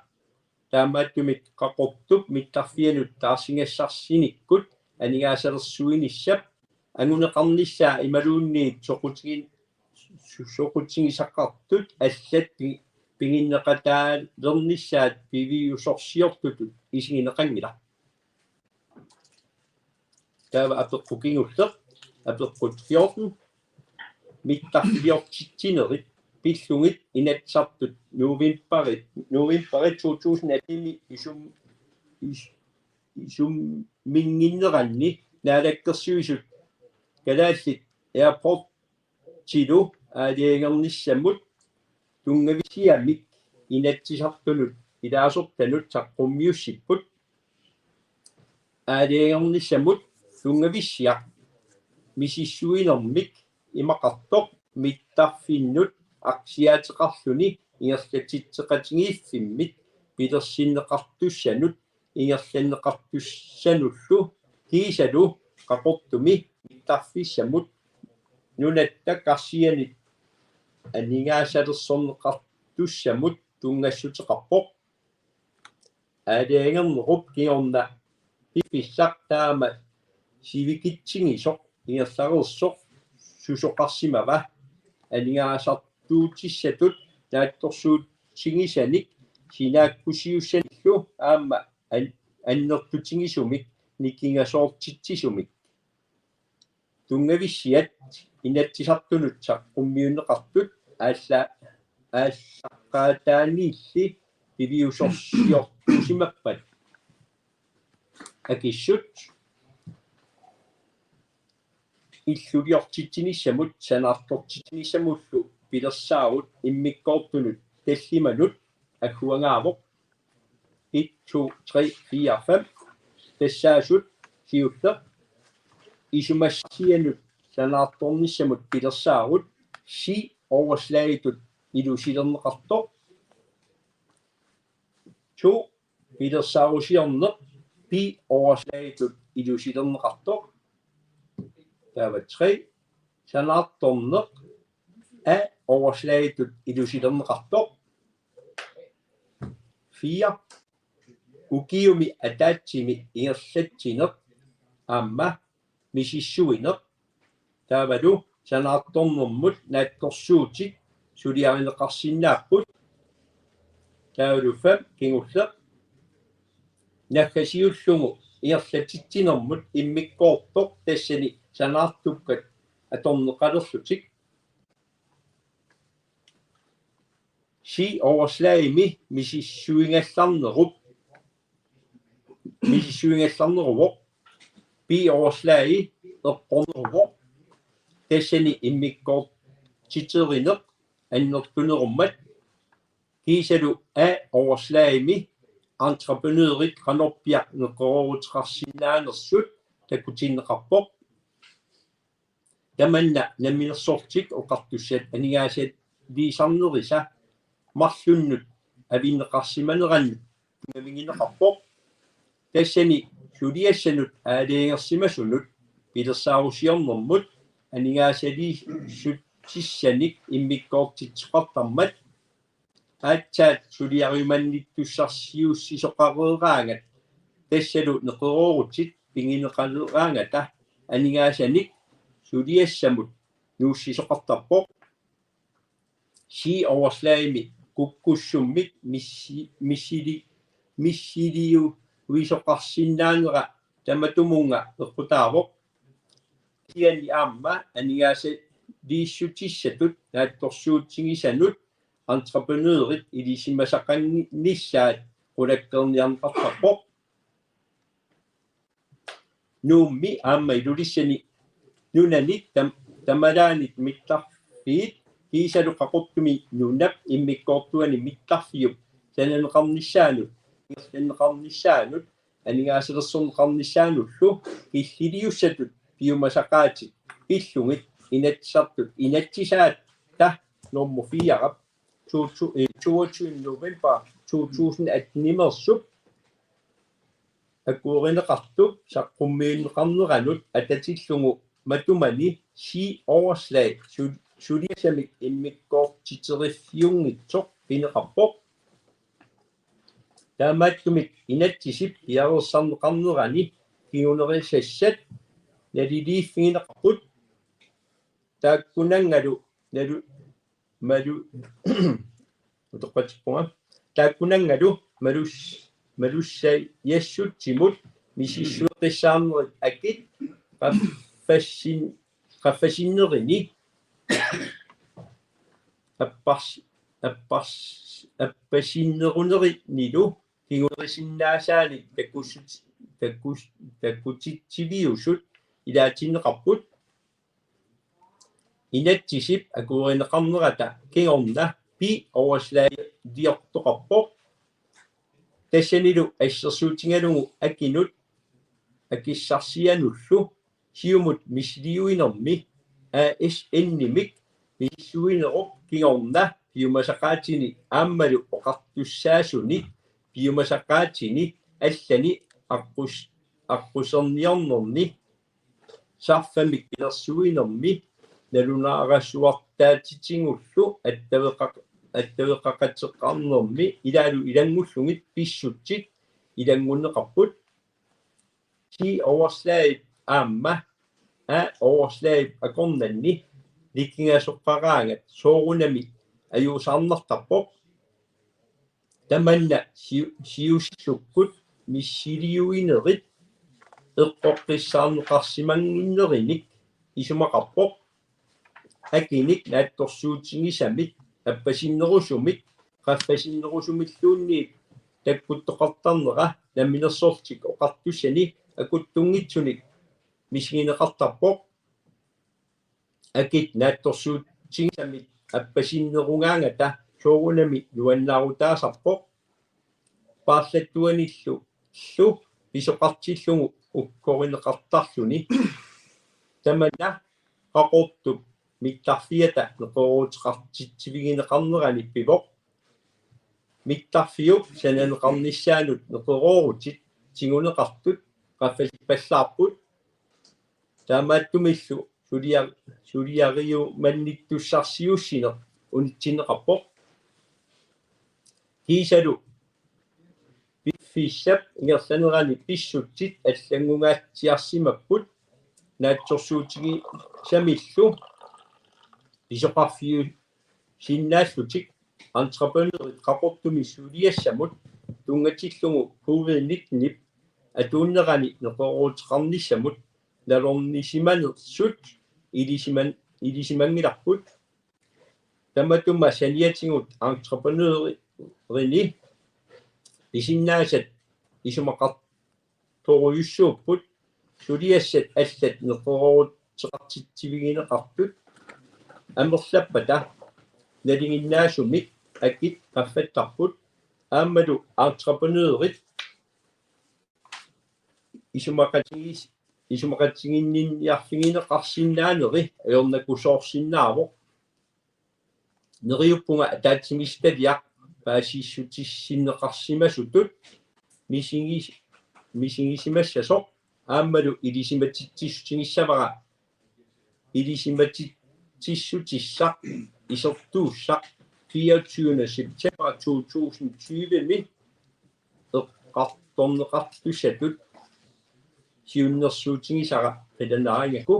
Taamaattumik Qaqortup mittarfianut taarsigassarsinikkut aningaasalersuinissap anguneqarnissaa imaluunniit soqutigin-, su-, soqutigisaqartut allat pi-, piginneqataalernissaat piviusorsiortutut isigineqanngilaq. Taava apeqqut kingulleq, apeqqut fjorten, mittarfiliortitsinerit pillugit Inatsisartut novembari, novembari to tusind atten isum-, is-, isumminnginneranni Naalakkersuisut Kalaallit Airport tilu aalajangernissamut tunngavissiamik Inatsisartunut ilaasortanut saqqummiussipput. Aalajangernissamut tunngavissiaq misissuinermik imaqartoq mittarfinnut aksiaateqarluni ingerlatitseqatigiiffimmit pilersinneqartussanut ingerlanneqartussanullu kiisalu Qaqortumi mittarfissamut nunatta karsianit aningaasalersorneqartussamut tunngassuteqarpoq. Aalajangernerup kingorna piffissaq taama sivikitsigisoq ingerlareersoq susoqarsimava aningaasartuutissatut naatsorsuutigisanik sinaakkusiussanillu aamma an-, annertutigisumik nikingasoortitsisumik. Tunngavissiat Inatsisartunut saqqummiunneqartut aalla-, aallaqqaataaniilli piviusorsiortuusimappat. Akissut. Illuliortitsinissamut sanaartortitsinissamullu pilersaarut immikkoortunut tallimanut agguagaavoq. Et, to, tre, fire, fem. Tassaasut siulleq isumassarsianut sanaartornissamut pilersaarut C-overslagitut ilusilerneqartoq. To, pilersaarusiorneq B-overslagitut ilusilerneqartoq. Taava tre, sanaartorneq A-overslagitut ilusilerneqartoq. Fire, ukiumi ataatsimi ingerlatsineq aamma misissuineq. Taavalu sanaartornermut naatsorsuutit suliarineqarsinnaapput. Taavalu fem kingulleq. Naggasiullugu ingerlatitsinermut immikkoortoq tassani sanaartukkat atorneqalerlutik. C-overslagimi misissuigallarnerup, misissuigallarneruvoq, B-overslagi eqqorneruvoq, tassani immikkoortiterineq annertunerummat, kiisalu A-overslagimi entreprenørit qanorpiaq neqerooruteqarsinnaanersut takutinneqarpoq. Tamanna namminersorlutik oqartussat aningaasaliisarnerisa marlunnut avinneqarsimanerannut tunngavigineqarpoq. Tassani suliassanut aalajangersimasunut pilersaarusiornermut aningaasaliissutissanik immikkoortitsisoqartarmat aatsaat suliariumannittussarsiussisoqareeraangat tassalu neqeroorutit pigineqaleraangata aningaasanik suliassamut nuussisoqartarpoq. Sea overslagimi kukkussummik missi-, missili-, missiliuisoqarsinnaanera tamatumunnga eqqutaavoq. Kisianni aamma aningaasaliissutissatut naatsorsuutigisanut entreprenørit ilisimasaqannissaat qulakkeerniarneqartarpoq. Nuummi aamma Ilulissani nunani tam-, tamalaanit mittarfiit kiisalu Qaqortumi nunap immikkoortuani mittarfiup sananeqarnissaanut, sananeqarnissaanut aningaasalersorneqarnissaanullu killiliussatut piumasaqaatit pillugit Inatsisartut inatsisaatta normu fire to tu-, eh, toogtyvende november to tusind atten-imeersup akuerineqartup saqqummiunneqarneranut atatillugu matumani Sea overslag su-, suliassamik immikkoortiteriffiunngitsoq pineqarpoq. Taamaattumik inatsisip piareersarneqarnerani kingunerisassat naliliiffigineqarput. Taakkunanngalu nalu-, malu-, utoqqatippunga. Taakkunanngalu malus-, malussajassutsimut misissueqqissaarnerit akit qaffassin-, qaffasinnerini appars-, appars-, appasinnerunerinilu kingunerisinnaasaanik takus-, takus-, takutitsiviusut ilaatinneqarput. Inatsisip akuerineqarnerata kingorna P overslag-iortoqarpoq. Tassanilu assersuutigalugu akinut akissarsianullu siumut missiliuinermi A S N-imik misissuinerup kingorna piumasaqaatini aammalu oqartussaasuni piumasaqaatini allani aqqus-, aqquserniornerni sarfamik pilersuinermi nalunaarasuartaatitigullu attaveqa-, attaveqaqateqarnermi ilaalu ilanngullugit pissutsit ilanngunneqarput. Sea overslag-ip aamma A overslag-ip akornanni likingasoqaraangat soorunami ajuusaarnartarpoq. Tamanna siu-, siusissukkut missiliuinerit eqqoqqissaarneqarsimannginnerinik isumaqarpoq. Akinik naatsorsuutigisamik appasinnerusumik qaffasinnerusumilluunniit takkuttoqartarnera Namminersorlutik Oqartussani akuttunngitsunik misigineqartarpoq. Akit naatsorsuutigisamik appasinnerugaangata soorunami nuannaarutaasarpoq. Paarlattuanillu pisoqartillugu ukkorineqartarluni. Tamanna Qaqortup mittarfiata neqerooruteqartitsivigineqarnerani pivoq. Mittarfiup sananeqarnissaanut neqeroorutit tiguneqartut qaffasippallaarput. Taamaattumillu sulia-, suliariumannittussarsiussineq unitsinneqarpoq. Kiisalu piffissap ingerlanerani pissutsit allanngungaatsiarsimapput naatsorsuutigisamillu pisoqarfiusinnaallutik entreprenørit Qaqortumi suliassamut tunngatillugu covid nitten-ip atuunnerani neqerooruteqarnissamut nalornisimanersut ilisiman-, ilisimanngilarput. Tamatuma saniatigut entreprenørini pisinnaasat isumaqartorujussuupput suliassat allat neqerooruteqartitsivigineqartut amerlappata nalinginnaasumik akit qaffattarput aammalu entreprenørit isumaqatigis-, isumaqatiginninniarfigineqarsinnaaneri ajornakusoorsinnaavoq. Neriuppunga ataatsimiititaliaq paasissutissinneqarsimasutut misigis-, misigisimassasoq Aammalu ilisimatitsissutigissavara ilisimatitsissutissaq isertuussaq fireogtyvende september to tusind tyve-mi eqqartorneqartussatut siunnersuutigisara qilanaarigaku.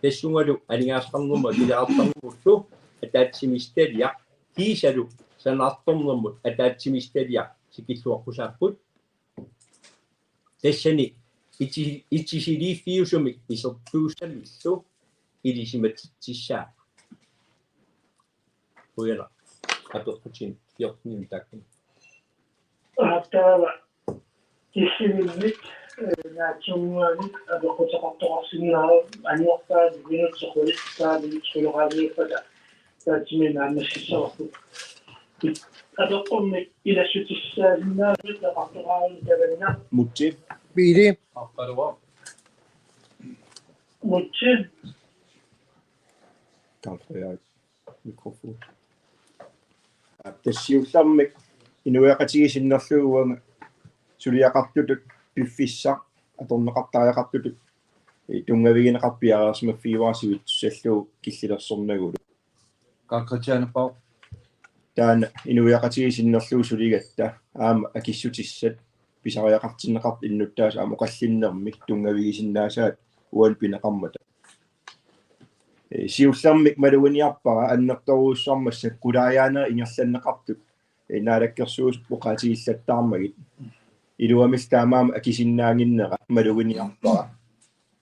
Tassungalu aningaasaqarnermut akileraartarnermullu ataatsimiititaliaq kiisalu sanaartornermut ataatsimiititaliaq tikilluaqqusaapput. Tassani iti-, itisiliiffiusumik isertuussamillu ilisimatitsissaaq. Qujanaq. Apeqqutini fjorten takkuni. Aatsaava kissivillip, eh, naatsunnguamik apeqquteqartoqarsinnaavoq annerpaat minutsit qulit taava minutsit qulit qaangiuppata taatsimik naammassissavarput. Apeqqummik ilassutissaasinnaasut eqartoqaruni tamanna. Mutsi. Pili. Aqqaluaq. Mutsi. Karl Frederik. Mikrofon. Tassa siullermik inuiaqatigiit sinnerlugit uanga suliaqartutut piffissaq atorneqartariaqartutut tunngavigineqartoq piareersimaffigivara sivitsussallugu killilersornagulu. Karl Christian Pau. Taanna inuiaqatigiit sinnerlugit suligatta aamma akissutissat pisariaqartinneqartut innuttaasut aamma oqallinnermik tunngavigisinnaasaat uani pineqarmata. Ee, siullermik maluginiarpara annertoorujussuarmik massakkulaajaanera ingerlanneqartut, ee, Naalakkersuisut oqaatigillattaarmagit. Iluamik taamaammat akisinnaannginnera maluginiarpara.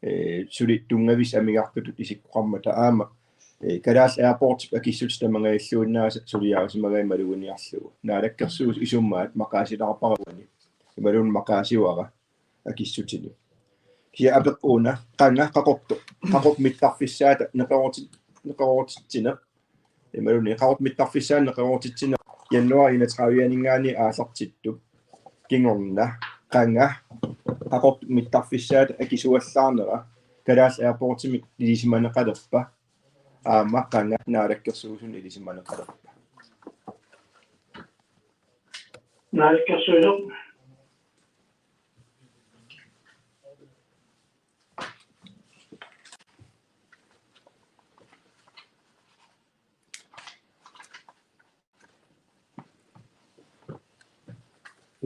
Ee, suli tunngavissat amigartutut isikkoqarmata aamma, ee, Kalaallit Airportip akissutit tamangajalluinnaasa suliarisimagaat maluginiarlugu. Naalakkersuisut isummaat maqaasilaarpara uani. Imaluunniit maqaasivara akissutini. Kia apeqqut una, qanga qaqortoq, qaqortoq mittarfissaata neqeroorutit-, neqeroorutitsineq. Imaluunniit qaqortoq mittarfissaata neqeroorutitsineq januar enogtredive-aninngaanniit aallartittup kingorna, qanga qaqortoq mittarfissaata akisuallaarnera Kalaallit Airportimik ilisimaneqalerpa aamma qanga Naalakkersuisuni ilisimaneqalerpa? Naalakkersuisoq.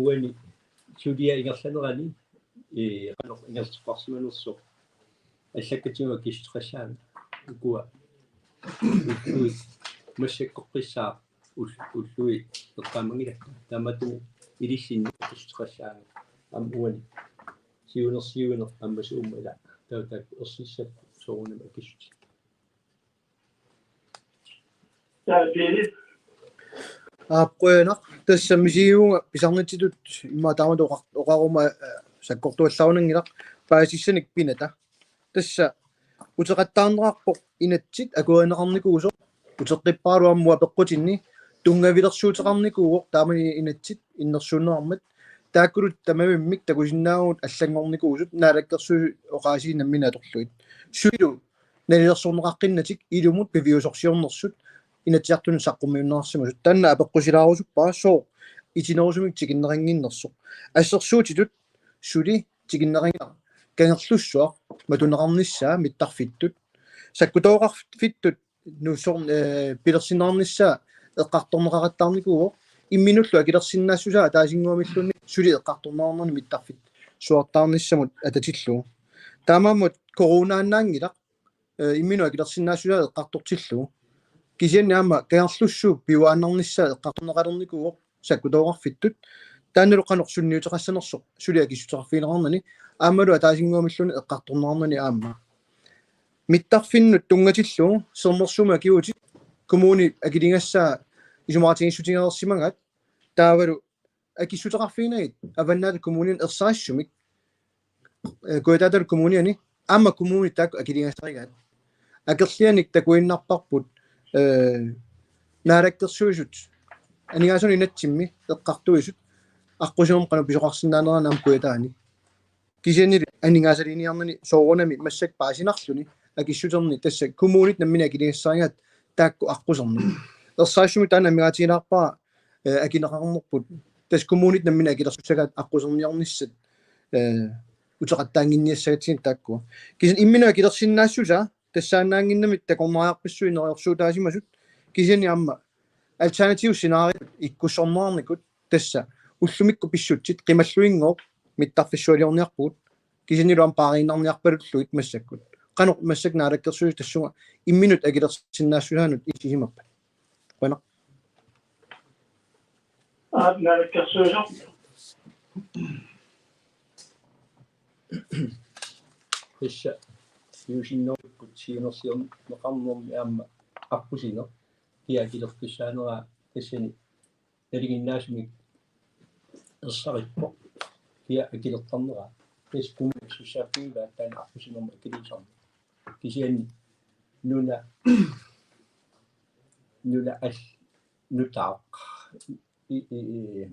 Uani suliaq ingerlanerani, ee, qanoq ingerlateqqaarsimanersoq allakkatigut akissuteqassaanga ukua ullui massakkoqqissaaq ul-, ullui eqqaamanngilakka. Taamaattumik ilissinni akissuteqassaanga aamma uani siunersiuineq aamma suumma ila taava taakku ersissapput soorunami akissutit. Taava Pele. Aap, qujanaq. Tassa misigivunga pisarnitsitut immaqa taamatut oqar-, oqaruma, eh, sakkortuallaanngilaq paasissanik pinata. Tassa uteqattaarneqarpoq inatsit akuerineqarnikuusoq, uteqqipparalu aamma uanga peqqutinni tunngavilersuuteqarnikuuvoq taamani inatsit innersuunneqarmat. Taakkulu tamavimmik takusinnaavugut allanngornikuusut Naalakkersuisut oqaasii namminneq atorlugit. Sulilu nalilersorneqaqqinnatik ilumut piviusorsiornersut Inatsisartunut saqqummiunneqarsimasut. Taanna apeqqusilaarusuppara sooq itinerusumik tikinneqannginnersoq. Assersuutitut suli tikinneqanngilaq Kangerlussuaq matuneqarnissaa mittarfittut. Sakkutooqarfittut nuussorn-, eh, pilersinneqarnissaa eqqartorneqaqattaarnikuuvoq. Imminullu akilersinnaassusaa ataasinnguamilluunniit suli eqqartorneqarnerni mittarfitsuartaarnissamut atatillugu. Taamaammat coronaannaanngilaq, eh, imminut akilersinnaassusaa eqqartortillugu. Kisianni aamma Kangerlussuup piuaannarnissaa eqqartorneqalernikuuvoq sakkutooqarfittut. Taannalu qanoq sunniuteqassanersoq suli akissuteqarfigineqarnani aammalu ataasinnguamilluunniit eqqartorneqarnani aamma. Mittarfinnut tunngatillugu Sermersuumi akigutit kommuni akiligassaa isumaqatigiissutigereersimagaat, taavalu akissuteqarfiginagit Avannaata Kommuniani ersarissumik, eh, Kujataatalu Kommuniani aamma kommunit taakku akiligasarigaat. Akerlianik takuinnarparput, eh, Naalakkersuisut aningaasanut inatsimmi eqqartuisut aqqusinermi qanoq pisoqarsinnaanerannut aamma Kujataani. Kisiannili aningaasaliiniarnani soorunami massakkut paasinarluni akissuterni tassa kommunit namminneq akiligassarigaat taakku aqquserneq. Ersarissumik taanna amigaatigilaarpara, eh, akineqarnerput. Tassa kommunit namminneq akilersussagaat aqquserniarnissat, eh, uteqattaannginniassagatsigu taakkua. Kisianni imminut akilersinnaassusaa tassaannaannginnami takornariarpassuit neriorsuutaasimasut, kisianni aamma alternativ scenario ikkussorneqarnikut, tassa ullumikkut pissutsit qimalluinngooq mittarfissualiorniarpugut, kisiannilu aamma paariinnarniarpalullugit massakkut. Qanoq massakkut naalakkersuisut tassunga imminut akilersinnaassusaanut inissisimappat? Qujanaq. Aap, naalakkersuisoq. Tassa siusinnerupput siunersiorneqarnermi aamma aqqusineq kia akilertussaaneraa tassani nalinginnaasumik ersarippoq kia akilertarneraa. Tassa kommunip sussaaffigivaat taanna aqqusinermut akiliisarneq. Kisianni nuna, nuna al-, nutaaq i, i, i,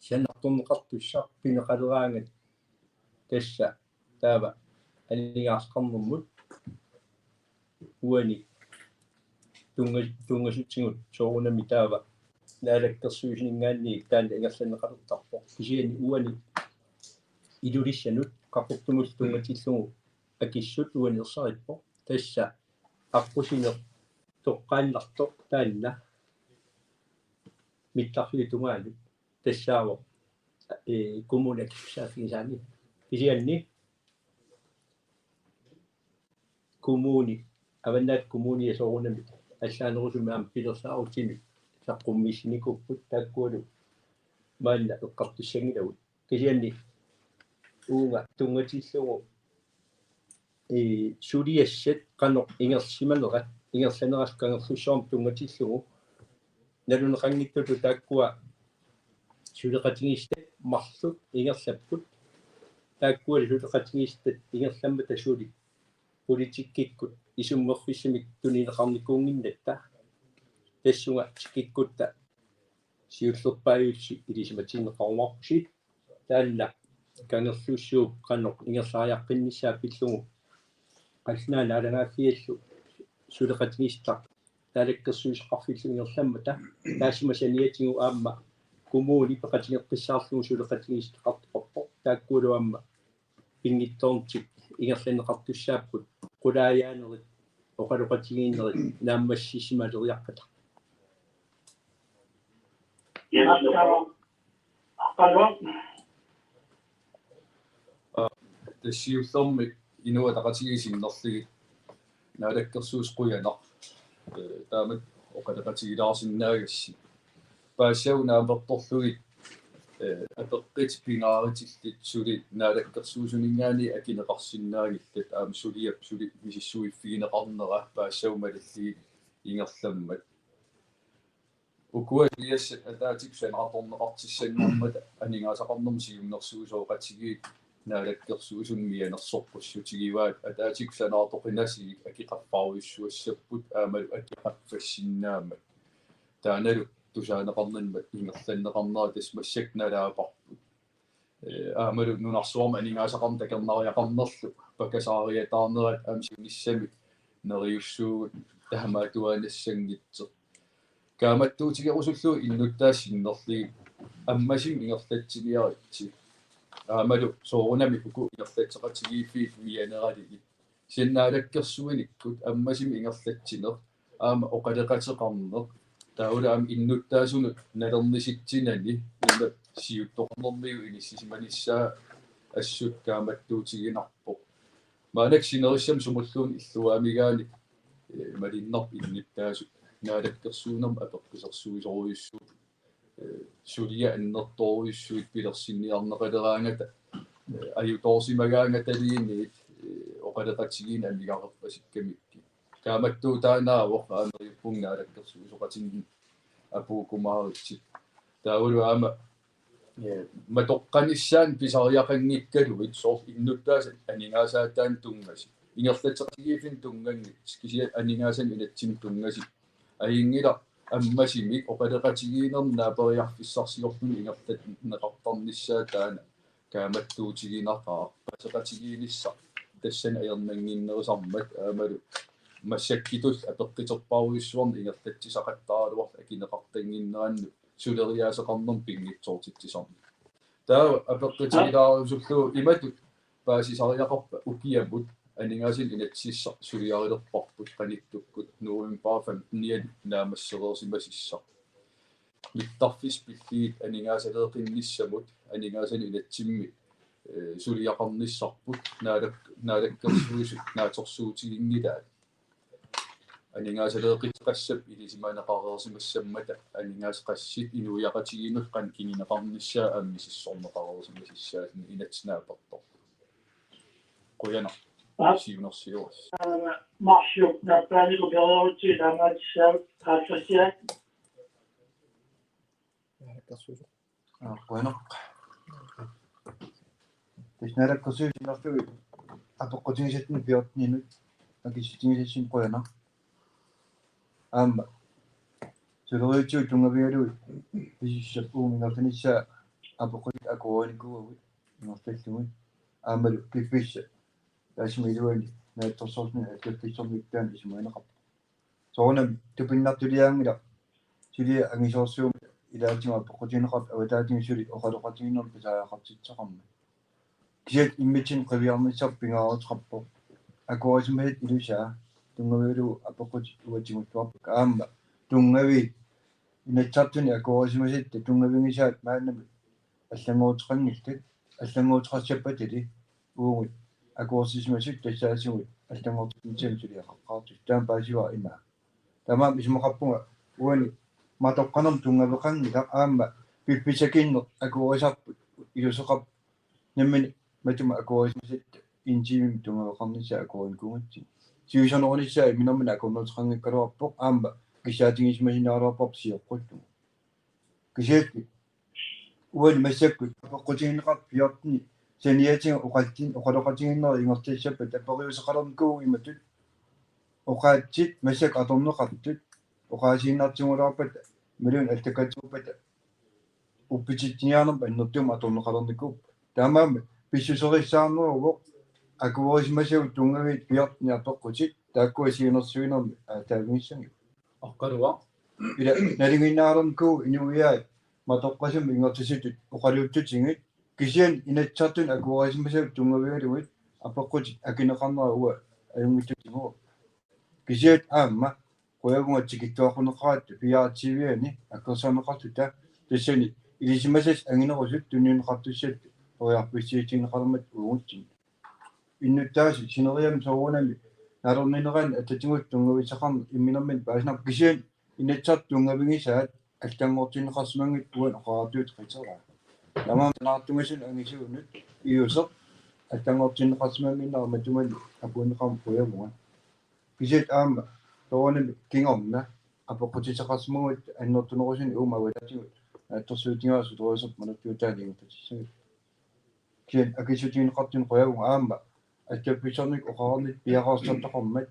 sanaartorneqartussaq pineqaleraangat tassa taava aningaasaqarnermut uani tunnga-, tunngasutsigut soorunami taava naalakkersuisuninngaanniit taanna ingerlanneqalertarpoq. Kisianni uani Ilulissanut Qaqortumut tunngatillugu akissut uani ersarippoq. Tassa aqqusineq toqqaannartoq taanna mittarfiup tungaanut tassaavoq, ee, kommuni akisussaaffigisaani. Kisianni kommuni, Avannaata Kommunia soorunami allaanerusumik aamma pilersaarutinut saqqummiissinikuupput, taakkualu maanna eqqartussanngilagut. Kisianni uunga tunngatillugu, ee, suliassat qanoq ingerlasimanerat, ingerlanerallu Kangerlussuarmut tunngatillugu naluneqanngitsutut taakkua suleqatigiissitaat marluk ingerlapput. Taakkualu suleqatigiissitaat ingerlammata suli politikkikkut isummerfissamik tunineqarnikuunnginnatta. Tassunga tikikkutta siullerpaajussi ilisimatinneqarumaarpusi. Taanna Kangerlussuup qanoq ingerlariaqqinnissaa pillugu qallunaat naalagaaffiallu suleqatigiissitaq naalakkersuisoqarfillu ingerlammata taassuma saniatigut aamma kommuni peqatigeqqissaarlugu suleqatigiissitaqartoqarpoq, taakkualu aamma pinngitsoortik ingerlanneqartussaapput qulaajaanerit oqaloqatigiinnerit naammassisimaleriarpata. Aa, tassa siullermik Inuit Ataqatigiit sinnerlugit naalakkersuisut qujanaq. Ee, taamatut oqaloqatigilaarsinnaagassi. Paasisavut naapertorlugit, ee, apeqqutit pingaartillit suli naalakkersuisuninngaanniit akineqarsinnaanngillat, aamma suliap suli misissuiffigineqarnera paasisavut malillugit ingerlammat. Ukua suliassat ataatsikkut sanaartorneqartussanngormata aningaasaqarnermut siunnersuisoqatigiit naalakkersuisunut mianersoqqussutigivai, ataatsikkut sanaartoqinasunik akeqarfiarujussuassapput aammalu akeqarfissinnaammat. Taannalu tusaaneqarnermut ingerlanneqarnera tassa massakkut nalaaparput. Ee, aammalu nunarsuarmi aningaasaqarneq takornariaqarnerlu pakasaariataarnerat aamma siunissami neriussuugut, taamaattuaannassanngitsoq. Kaammattuutigerusullugu innuttaasut sinnerlugit ammasumik ingerlatsiniaritsi. Aammalu soorunami uku ingerlatseqatigiiffiit mianeralugit. Kisianni naalakkersuinikkut ammasumik ingerlatsineq aamma oqaloqateqarneq, taavalu aamma innuttaasunut nalernisitsinani una siuttoqarnermigut inissisimanissaa assut kaammattuutiginarpoq. Maannakkut sinerissami sumulluunniit illuaamigaanik, ee, malunnarpoq innuttaasut naalakkersuinermut apeqqusersuisorujussuupput. Ee, suliat annertoorujussuit pilersinniarneqaleraangata, ee, ajutoorsimagaangataliiniit, ee, oqaloqatigiinneq amigareerpasikkamikkit. Kaammattuutaanaavoq aamma neriuppunga naalakkersuisoqatigiinneq apuukkumaaritsi. Taavalu aamma, ee, matoqqanissaannik pisariaqanngikkaluit soorlu innuttaasut aningaasaataannut tunngasut. Ingerlatseqatigiiffinnut tunnganngitsut, kisianni aningaasanut inatsinnut tunngasut. Ajunngilaq ammasumik oqaloqatigiinnermut naaperiarfissarsiorluni ingerlanneqartarnissaa taanna kaammattuutiginaqaaq, paaseqatigiinnissaq tassani ajornannginnerusarmat aammalu massakkutullu apeqquterpaarujussuarnik ingerlatsisaqattaaraluarluni akineqartannginnerannut suleriaaseqarnermut pinngitsoortitsisarneq. Taava apeqqutigilaarusullugu imatut paasisariaqarpa ukiamut aningaasanik inatsisissaq suliarilerparput qanittukkut november femten-iani naammassereersimasissaq. Mittarfissat pillugit aningaasaleeqinnissamut aningaasanik inatsimmi, eh, suliaqarnissarput naalak-, naalakkersuisut naatsorsuutiginngilaat. Aningaasaleeqissuteqassap ilisimaneqareersimassammata aningaasat qassit inuiaqatigiinnut qanoq kinguneqarnissaa aamma misissorneqareersimasassaat inatsit naapertorlugu. Qujanaq. Aap. Siunersiuas. Aana, Marluk naappaaniku pereerutsi taamaatissaagut qaaffassiaat. Naalakkersuisoq. Aa, qujanaq. Tassa naalakkersuisut siunersuit apeqqutigisatsinnut fjorteninut akissutigisassinnut qujanaq. Aamma suleriaatsigut tunngavigalugit pisussap uuma ingerlanissaa apeqqutit akuerinikuuagut ingerlallugit. Aammalu piffissaq taassuma iluani naatsorsorluni allaffigissornikkut taanna isumagineqarpoq. Soorunami tupinnartuliaanngilaq suliat angisoorsuummata ilaatigut apeqqutigineqartut avataatigut suli oqaloqatigiinnermut pisariaqartitseqarmat. Kisianni immitsinnut qiviarnissaq pingaaruteqarpoq. Akuerisimasat ilusaa tunngavigalugu apeqqutit uagut tigulluarpakka aamma tunngaviit Inatsisartuni akuerisimasatta tunngavigisaat maannamut allanngorteqanngillat, allanngorteqassappatali uagut akuersisimasut tassaasigut allanngortitsinissamut suliaqaqqaartut. Taama paasivara ima. Taamaammat isumaqarpunga uani matoqqanermut tunngaveqanngilaq aamma piffissakinneq akuerisarput iluseqarpoq nammineq matuma akuerisimasatta en timemik tunngaveqarnissaa akuerinikuugatsigit. Siusinnerunissaa imminermini akornuteqanngikkaluarpoq aamma kissaatigisimasinnaajugaluarparput sioqqullugu. Kisianni uani massakkut apeqqutigineqartut fjorteni saniatigut oqallinneq oqaloqatigiinnerit ingerlassappat aperiuseqalernikuuvugut imatut: Oqaatsit massakkut atorneqartut oqaasiinnartigigaluarpata imaluunniit allakkatsiguppata uppititsiniarnermut annertuumik atorneqalernikuupput. Taamaammat pissuserissaarneruvoq akuerisimasagut tunngaviit fjorteni apeqqutit taakkua siunersuinermi aallaavigissagipput. Oqaluaq. Ila nalinginnaalernikuuvoq inuiaat matoqqasumik ingerlasutut oqaluutsutigut kisianni Inatsisartuni akuerisimasagut tunngavigalugit apeqqutit akineqarnerat uanga ajunngitsutigivoq. Kisianni aamma qujavunga tikittuaqquneqaratta P R T V-ani aggersarneqarluta tassani ilisimasassat anginerusut tunniunneqartussat periarfissiissutigineqalermata uagutsinnut. Innuttaasut sineriammi soorunami nalorninerani attatigut tunngavissaqarneq imminermini paasinarpoq kisianni Inatsisartut tunngavigisaat allanngortinneqarsimanngitsut uani oqariartuutit qiteraa. Tamanna sanaartugassat angisuunut iuseq allanngortinneqarsimannginnera matumani apuunneqarmat qujavunga. Kisianni aamma soorunami kingorna apeqqutissaqarsimaguit annertunerusunik uuma avataatigut naatsorsuutigaara suleriaaserput manattuutaani ingerlatissagit. Kisianni akissutigineqartunik qujavunga aamma allaffissornikkut oqarnittut piareersartoqarmat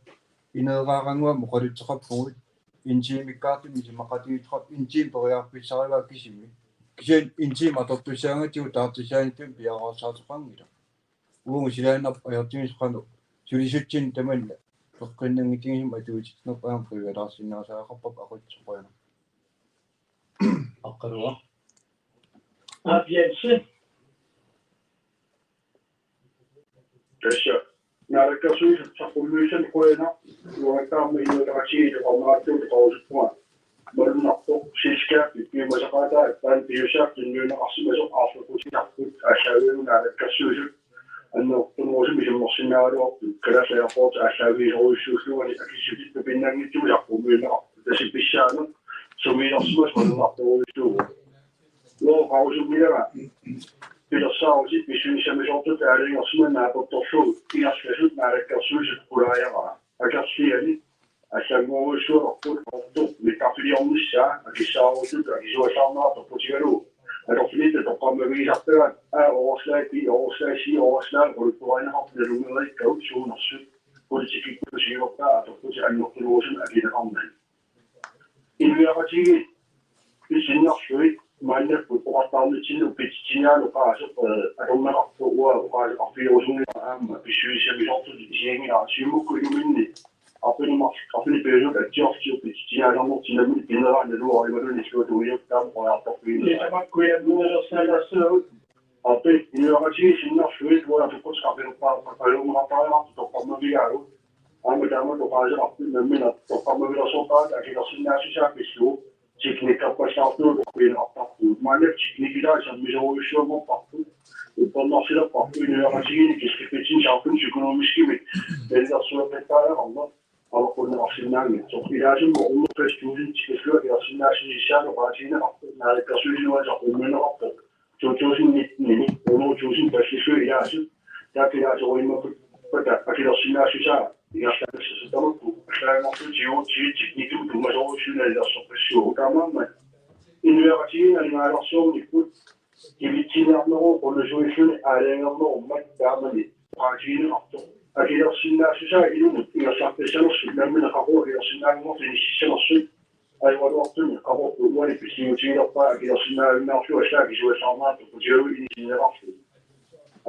ineeraarannguamik oqalutseqarpugut en timekkaartumik isumaqatigiittoqarpoq en time periarfissarivaa kisimi. Kisianni en time atortussaagatsigu taartussaanittumik piareersartoqanngilaq. Uagut silaannarpoq ajortigisoq qanoq sulisutsinnut tamanna peqqinnanngitsugut atuutitsinerput aamma qivialaarsinnaasariaqarparput aqutsoq qujanaq. Oqaluaq. Aap Jensen. Tassa naalakkersuisut saqqummiussanik qujanaq uangattaaq inuit ataqatigiit oqarneqartugut oqarusuppunga malunnarpoq selskabit piumasaqaataat taanna pisussaaffiup tunniunneqarsimasoq aarleqqutigisarput aallaavigalugu naalakkersuisut annertunerusumik isummersinnaagaluartut Kalaallit Airports aallaavigisorujussuullugu akissutitut pinnanngitsumik saqqummiunneqarpoq tassa pissaaneq sumiilersimasoq malunnartorujussuuvoq. Uagut oqarusunngilanga pilersaarutit pissusissamisoortutut aalajangersimaneq naapertorlugu ingerlasut naalakkersuisut qulaajaraa akerlianik allanngorujussuarput ortoq mittarfiliornissaa akissaarutut akisuallaarnerat toqqutigalugu atorfillit toqqammavigisartagaat A overslag B overslag C overslag quluttuarineqartut nalunngereerakku suunersut politikkikkut siunertaa atorlutik annertunerusumik akineqarnani. Inuiaqatigiit pisinnerlugit maannakkut oqartarnitsinni uppititsiniaaneq oqaaseq, eh, atorneqartoq uanga oqaaseqarfigerusunngilanga aamma pissusissamisoortutut isiginngilara Siumukkut inuminni arfineq-mar-, arfineq-pingasut atsiorlutik uppititsiniaanermut sinamini pineraa naluara imaluunniit illuatungiliortut taama qoriartorfigineqarput. Sisamakku iannuulersaalassaagut. Aappi inuiaqatigiit sinnerlugit uanga apeqqutissaq apeqqutissaq apeqqutissaq toqqammavigaagut. Aamma taama toqqaasaqarput nammineq toqqammavilersorpara akilersinnaassusaat pillugu teknikkerpassuartut oqpiineqartarpugut. Maanna teknikkilaat sammisorujussuanngorparput. Uppernarsilerparput inuiaqatigiinni keskifitsin samfundsøkonomiskimik nalilersueqqittariaqarneq apeqqunneqarsinnaanngitsoq. Ilaasumik hundrede og tres tusind tikillugu akilersinnaassusissaanut oqaatigineqarpoq, naalakkersuisuni saqqummiunneqarpoq. To tusind nitten-imi hundrede tusind passussaat ilaasut. Taakku ilaasorujummappat akilersinnaassusaa ingerlaassasoq tamakku. Allaanngortut siuutsigit teknikkimut tunngasorujussuit nalilersorpassuugut. Taamaammat inuiaqatigiinni alingaalersuarnikkut kivitsiniarnerup qunusuilluni aalajangernerummat taamani oqaatigineqartoq. Akilersinnaassusaa ilumut ingerlattassanersut nammineq qaqugu akilersinnaanngortut inississanersut. Ajoraluartumik qaqugu uani pissigutigilerpaa akilersinnaajunnaarlugu allaat kisuallaarnaartoq kutiaruit inissineqarlugu.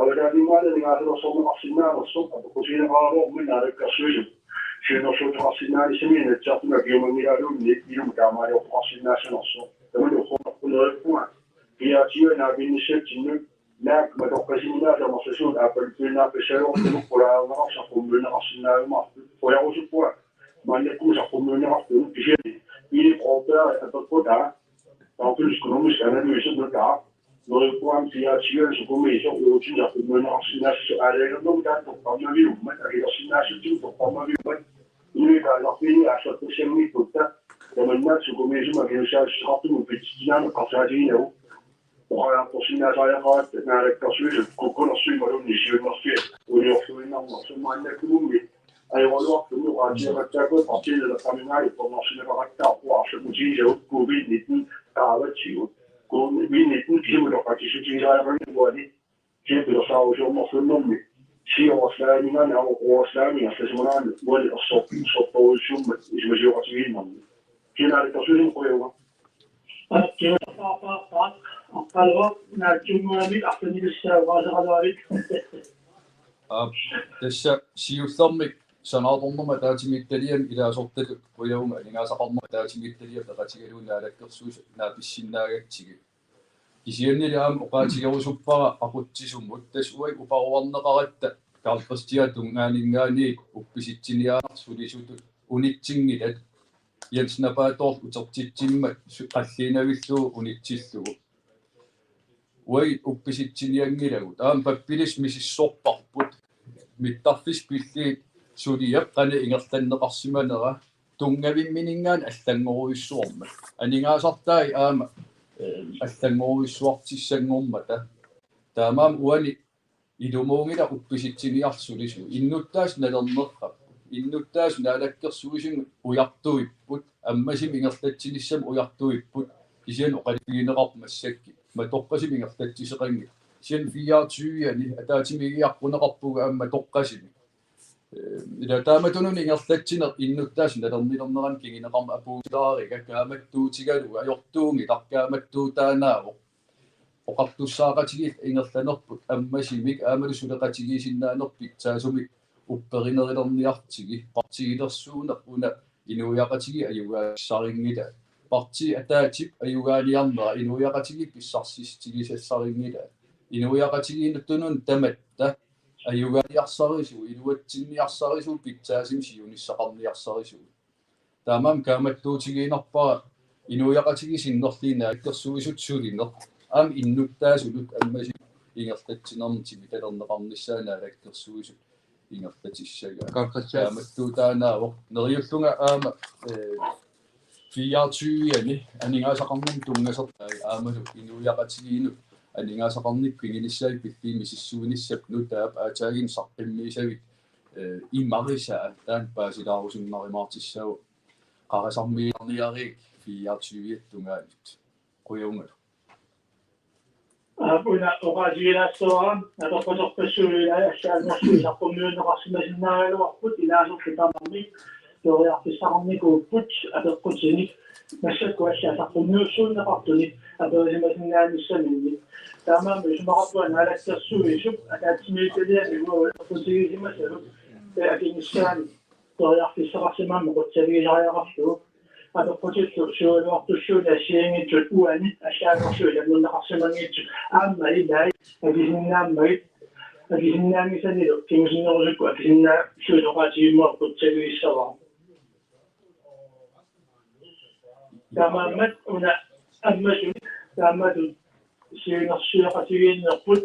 Avataaninngaanniit aningaasaliisorneqarsinnaanersoq apeqqutigineqaraluarmat naalakkersuisut siunnersuuteqarsinnaanissaminnut Inatsisartuni akiumanngilaaluunniit ilumut taamaaliortoqarsinnaassanersoq. Tamanna uggornarpoq neriuppunga. P R tyve naapinnissatsinnut naak matoqqasiminaat amerlasuut aappaluttuinnarpassuit tamakku qulaajarneqarsinnaaneq saqqummiunneqarsinnaajumaartut. Qujarusuppunga maannakkut saqqummiunneqartunut kisianni Pele Broberg apeqqutaa samfundsøkonomisk analyse nutaaq. Neriuppunga P R tyve sukumiisoq uagutsinnut saqqummiunneqarsinnaassasoq aalajangernermut taanna toqqammaviummat, akilersinnaassutsinnut toqqammaviummat, inuit kaasarfiini aallertussanngikkuttaaq, tamanna sukumiisumik akisussaassuseqartumik pitsitsinaaneq eqqarsaatiginagu. Oqariartorsinnaasariaqaratta naalakkersuisut kukkunersuit imaluunniit siunnerfiat uniorluinnarnersut maannakkumummi ajoraluartumik oqaatigeqattaarput partiinut eqqamingaani uppernarsiniaqaqattaarpoq arlaatigut covid nitten qaavatigut. Covid nitten kisianni utoqqatsissutigisariaqarpoq uani. Kisianni pilersaarusiornersuinermi siorarlaaminngaanniit aamma oqarlaaminngaanniit allassimangaanniit uani ersortorujussuummat isumasioqatigiinnermi. Kisianni naalakkersuisut qujavugut. Aap, tassa siullermik sanaartornermut ataatsimiititaliami ilaasortatut qujavunga aningaasaqarnermut ataatsimiititaliami peqatigalugu naalakkersuisut naapissinnaagatsigit. Kisiannili aamma oqaatigerusuppara aqutsisumut tassa uagut uparuarneqaratta Karl Kristian tungaaninngaanniit uppisitsiniaaneq sulisutut unitsinngilat Jens Napaatorlu utertitsimmat su-, qalliinnavillugu unitsillugu. Uagut uppisitsinianngilagut. Aamma pappilissuaq misissorparput. Mittarfissat pillugit suliap qanoq ingerlanneqarsimanera tunngavimmininngaanniit allanngorujussuarmat. Aningaasartai aamma, eh, allanngorujussuartissanngormata. Taamaammat uani ilumuunngilaq uppisitsiniarlugu sulisut. Innuttaasut nalerneqarput. Innuttaasut naalakkersuisunut ujartuipput. Ammasumik ingerlatsinissamut ujartuipput. Kisianni oqaatigineqarpoq massakkut. Matoqqasumik ingerlatsisoqanngilaq. Kisianni fireogtyve-ani ataatsimiigiaqquneqarpugut aamma matoqqasumik. Eh, ila taamatunut ingerlatsineq innuttaasut nalernilernerannut kinguneqarmat apuutilaariga kaammattuutigalugu ajortuunngilaq kaammattuutaanaavoq. Oqartussaaqatigiit ingerlanerput ammasumik aammalu suleqatigiissinnaanerput pitsaasumik upperinerulerniartigit partiilersuuneq una inuiaqatigiit ajugaassarinngilaa. Partiit ataatsip ajugaaniarnera inuiaqatigiit pissarsissutigisassarinngilaa. Inuiaqatigiinut tunun tamatta ajugaaniarsarisugut, iluatsinniarsarisugut pitsaasumik siunissaqarniarsarisugut. Taamaammat kaammattuutigiinnarpara inuiaqatigiit sinnerlugit naalakkersuisut sulineq. Aamma innuttaasunut ammasumik ingerlatsinermut timitalerneqarnissaa naalakkersuisut ingerlatissagaa. Kaammattuutaanaavoq. Neriullunga aamma, eh, fireogtyve-ani aningaasaqarnermut tunngasortai aammalu inuiaqatigiinnut aningaasaqarnikkut piginissaat pillugit misissuinissaq nutaap aatsaannguaq saqqummiissavit, eh, imarisaa taanna paasilaarusunnarumaartissaaq qarasarmiilaarniariuk fireogtyve-ata tungaanut. Qujavungalu. Aap, una oqaatigilaassavara, apeqquterpassuit ilaat allaanngortut saqqummiunneqarsimasinnaagaluarput, ilaasortat tamarmik periarfissaqarnikuupput apeqqutinik, massakkut allaat saqqummiussuunneqartunik aperisimasinnaanissaminnik. Taamaammat isumaqarpunga naalakkersuisup ataatsimiititaliami uagut apeqqutigisimasagut, eh, akinissaanut periarfissaqarsimammata qutsaligisariaqarlugu. Apeqqutillu suugaluartussuuneq assigiinngitsut uani allaanngorlugu ilanngunneqarsimanngitsut aamma ilaat akisinnaammagit, akisinnaanngisanilu kingusinnerusukkut akisinnaallugit oqaatigiummat qutsavigissavara. Taamaammat una ammasumik taamatut siunnersioqatigiinnerput,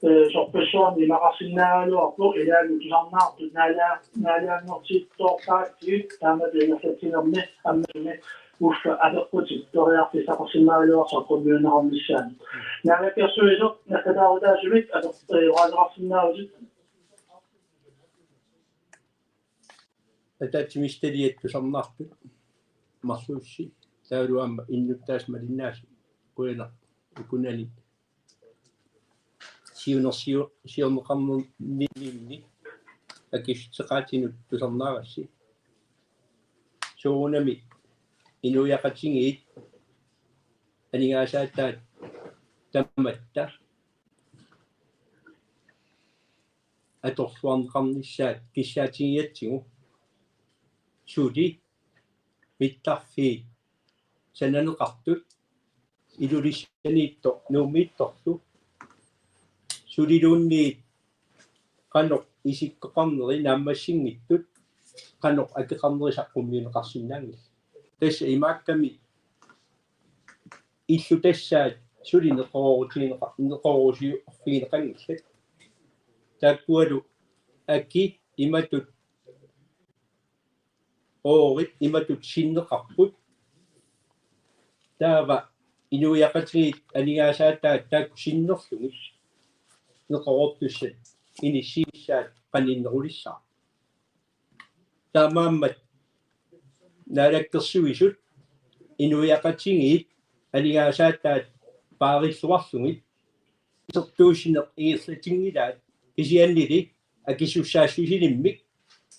eh, sorpassuarnik imaqarsinnaagaluarpoq, ilaanni tusarnaartut naala-, naalaanngortittoorpaatsigit taamatut ingerlatsinermi ammasumik uffa apeqqutit periarfissaqarsinnaagaluarput saqqummiunneqarnissaanut. Naalakkersuisoq naggataarutaasumik apeq-, eh, oqaaseqarsinnaavutit. Ataatsimiititaliat tusarnaartut marluussi taavalu aamma innuttaasut malinnaasut, qujanaq ukunani siunnersiu-, siorneqarninni akissuteqaatinut tusarnaarassi. Soorunami inuiaqatigiit aningaasaataat tamatta atorluarneqarnissaat kissaatigigatsigu suli mittarfiit sananeqartut Ilulissaniittoq Nuummiittorlu suliluunniit qanoq isikkoqarneri naammassinngitsut qanoq akeqarneri saqqummiunneqarsinnaanngillat. Tassa imaakkami illutassaat suli neqeroorutigineqa-, neqeroorusiorfigineqanngillat. Taakkualu aki imatut oorit imatut sinneqarput. Taava inuiaqatigiit aningaasaataat taakku sinnerlugit neqeroortussat inissiinissaat qaninnerulissaaq. Taamaammat Naalakkersuisut inuiaqatigiit aningaasaataat paarilluarlugit isertuussineq ingerlatinngilaat, kisiannili akisussaassusilimmik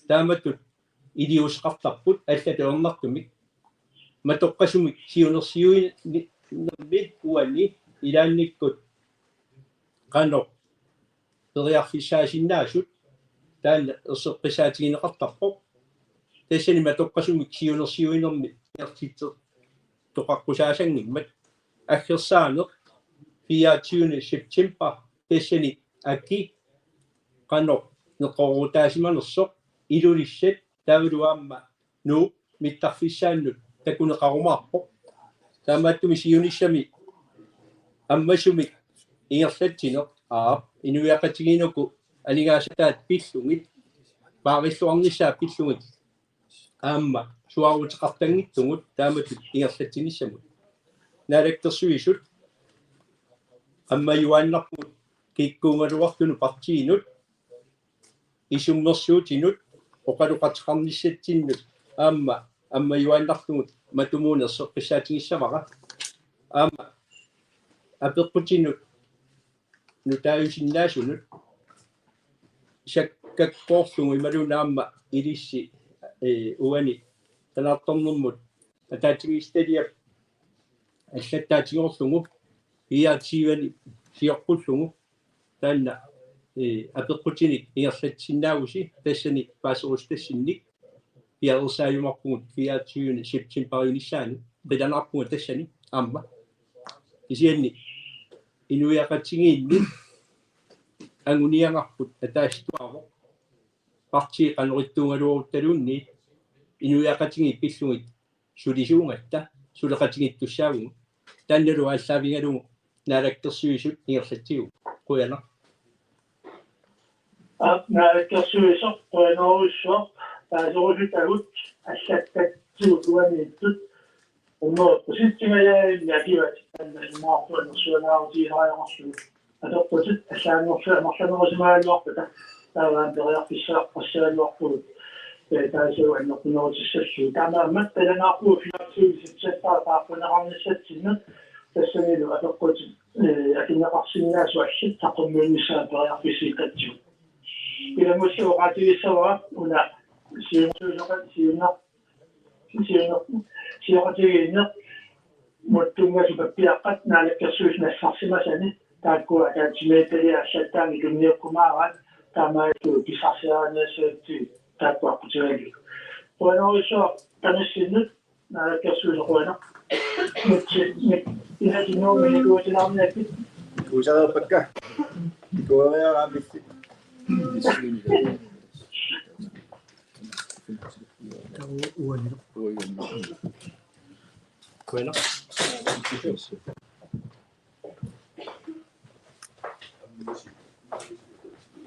taamatut iliuuseqartarput allatut ajornartumik. Matoqqasumik siunersiuinermi uani ilaannikkut qanoq periarfissaasinnaasut taanna erseqqissaatigineqartarpoq. Tassani matoqqasumik siunersiuinermi ingerlatitseqaqqusaasanngimmat aggersaaneq fireogtyvende september, tassani aki qanoq neqeroorutaasimanersoq Ilulissat taavalu aamma Nuup mittarfissaannut takuneqarumaarpoq. Taamaattumik siunissami ammasumik ingerlatsineq, aap, inuiaqatigiinni uku aningaasataat pillugit, paarilluarnissaat pillugit aamma suaaruteqartanngitsugut taamatut ingerlatsinissamut. Naalakkersuisut ammajuaannarpugut kikkut-uungaluartunut partiinut isummersuutinut oqaloqateqarnissatsinnut aamma ammajuaannarlugu matumunnga erseqqissaatigissavara. Aamma apeqqutinut nutaajunnaarsinnaasugut sakkakkoorlugu imaluunniit aamma ilissi, ee, uani sanaartornermut ataatsimiititaliap allattaatigoorlugu fireogtyvende sioqqullugu taanna, ee, apeqqutinik ingerlatsinnaavusi, tassani paaserusutassinnik piareersaajumaarpugut fireogtyvende septemberiunissaanut, qilanaarpugut tassani aamma. Kisianni inuiaqatigiinni anguniagarput ataasiuaavoq, partii qanoq ittuugaluaruttaluunniit inuiaqatigiit pillugit sulisuugatta suleqatigiittussaavugut. Taannalu aallaavigalugu Naalakkersuisut ingerlatsivugut. Qujanaq. Aap, Naalakkersuisoq, qujanarujussuaq, paaserusutagut, allattatsigut uaniittut, unnerusitsingajaanni akivat, taanna immaqa nersualaarutigisariaqarlugu. Apeqqutit allaanngorlugit amerlanerusimagaluarpata, taava periarfissaqassagaluarpugut, ee, taasua annertunerutissallugu. Taamaammat qilanaarpugut fireogtyvende september paaqquneqarnissatsinnut, tassanilu apeqqutit, ee, atorneqarsinnaasut allat saqqummiunnissaat periarfissiikkatsigu. Ilanngullugu oqaatigissavara una siunnersuisoqat siunner-, siunner-, sioqatigiinneq, mattunngaasup pappiaqqat Naalakkersuisut nassarsimasani, taakkua ataatsimiititaliap allattaanut tunniukkumaaraat, taamaalillutik pissarsiariniassagatsigit taakku aqqutigalugit. Qujanarujussuaq tamassinnut, Naalakkersuisoq qujanaq. Mit, mit, inatsinnuummi nikuutilaarniakkit. Kuusareerpakka. Kuueriaraammissi. Uani. Uani. Qujanaq.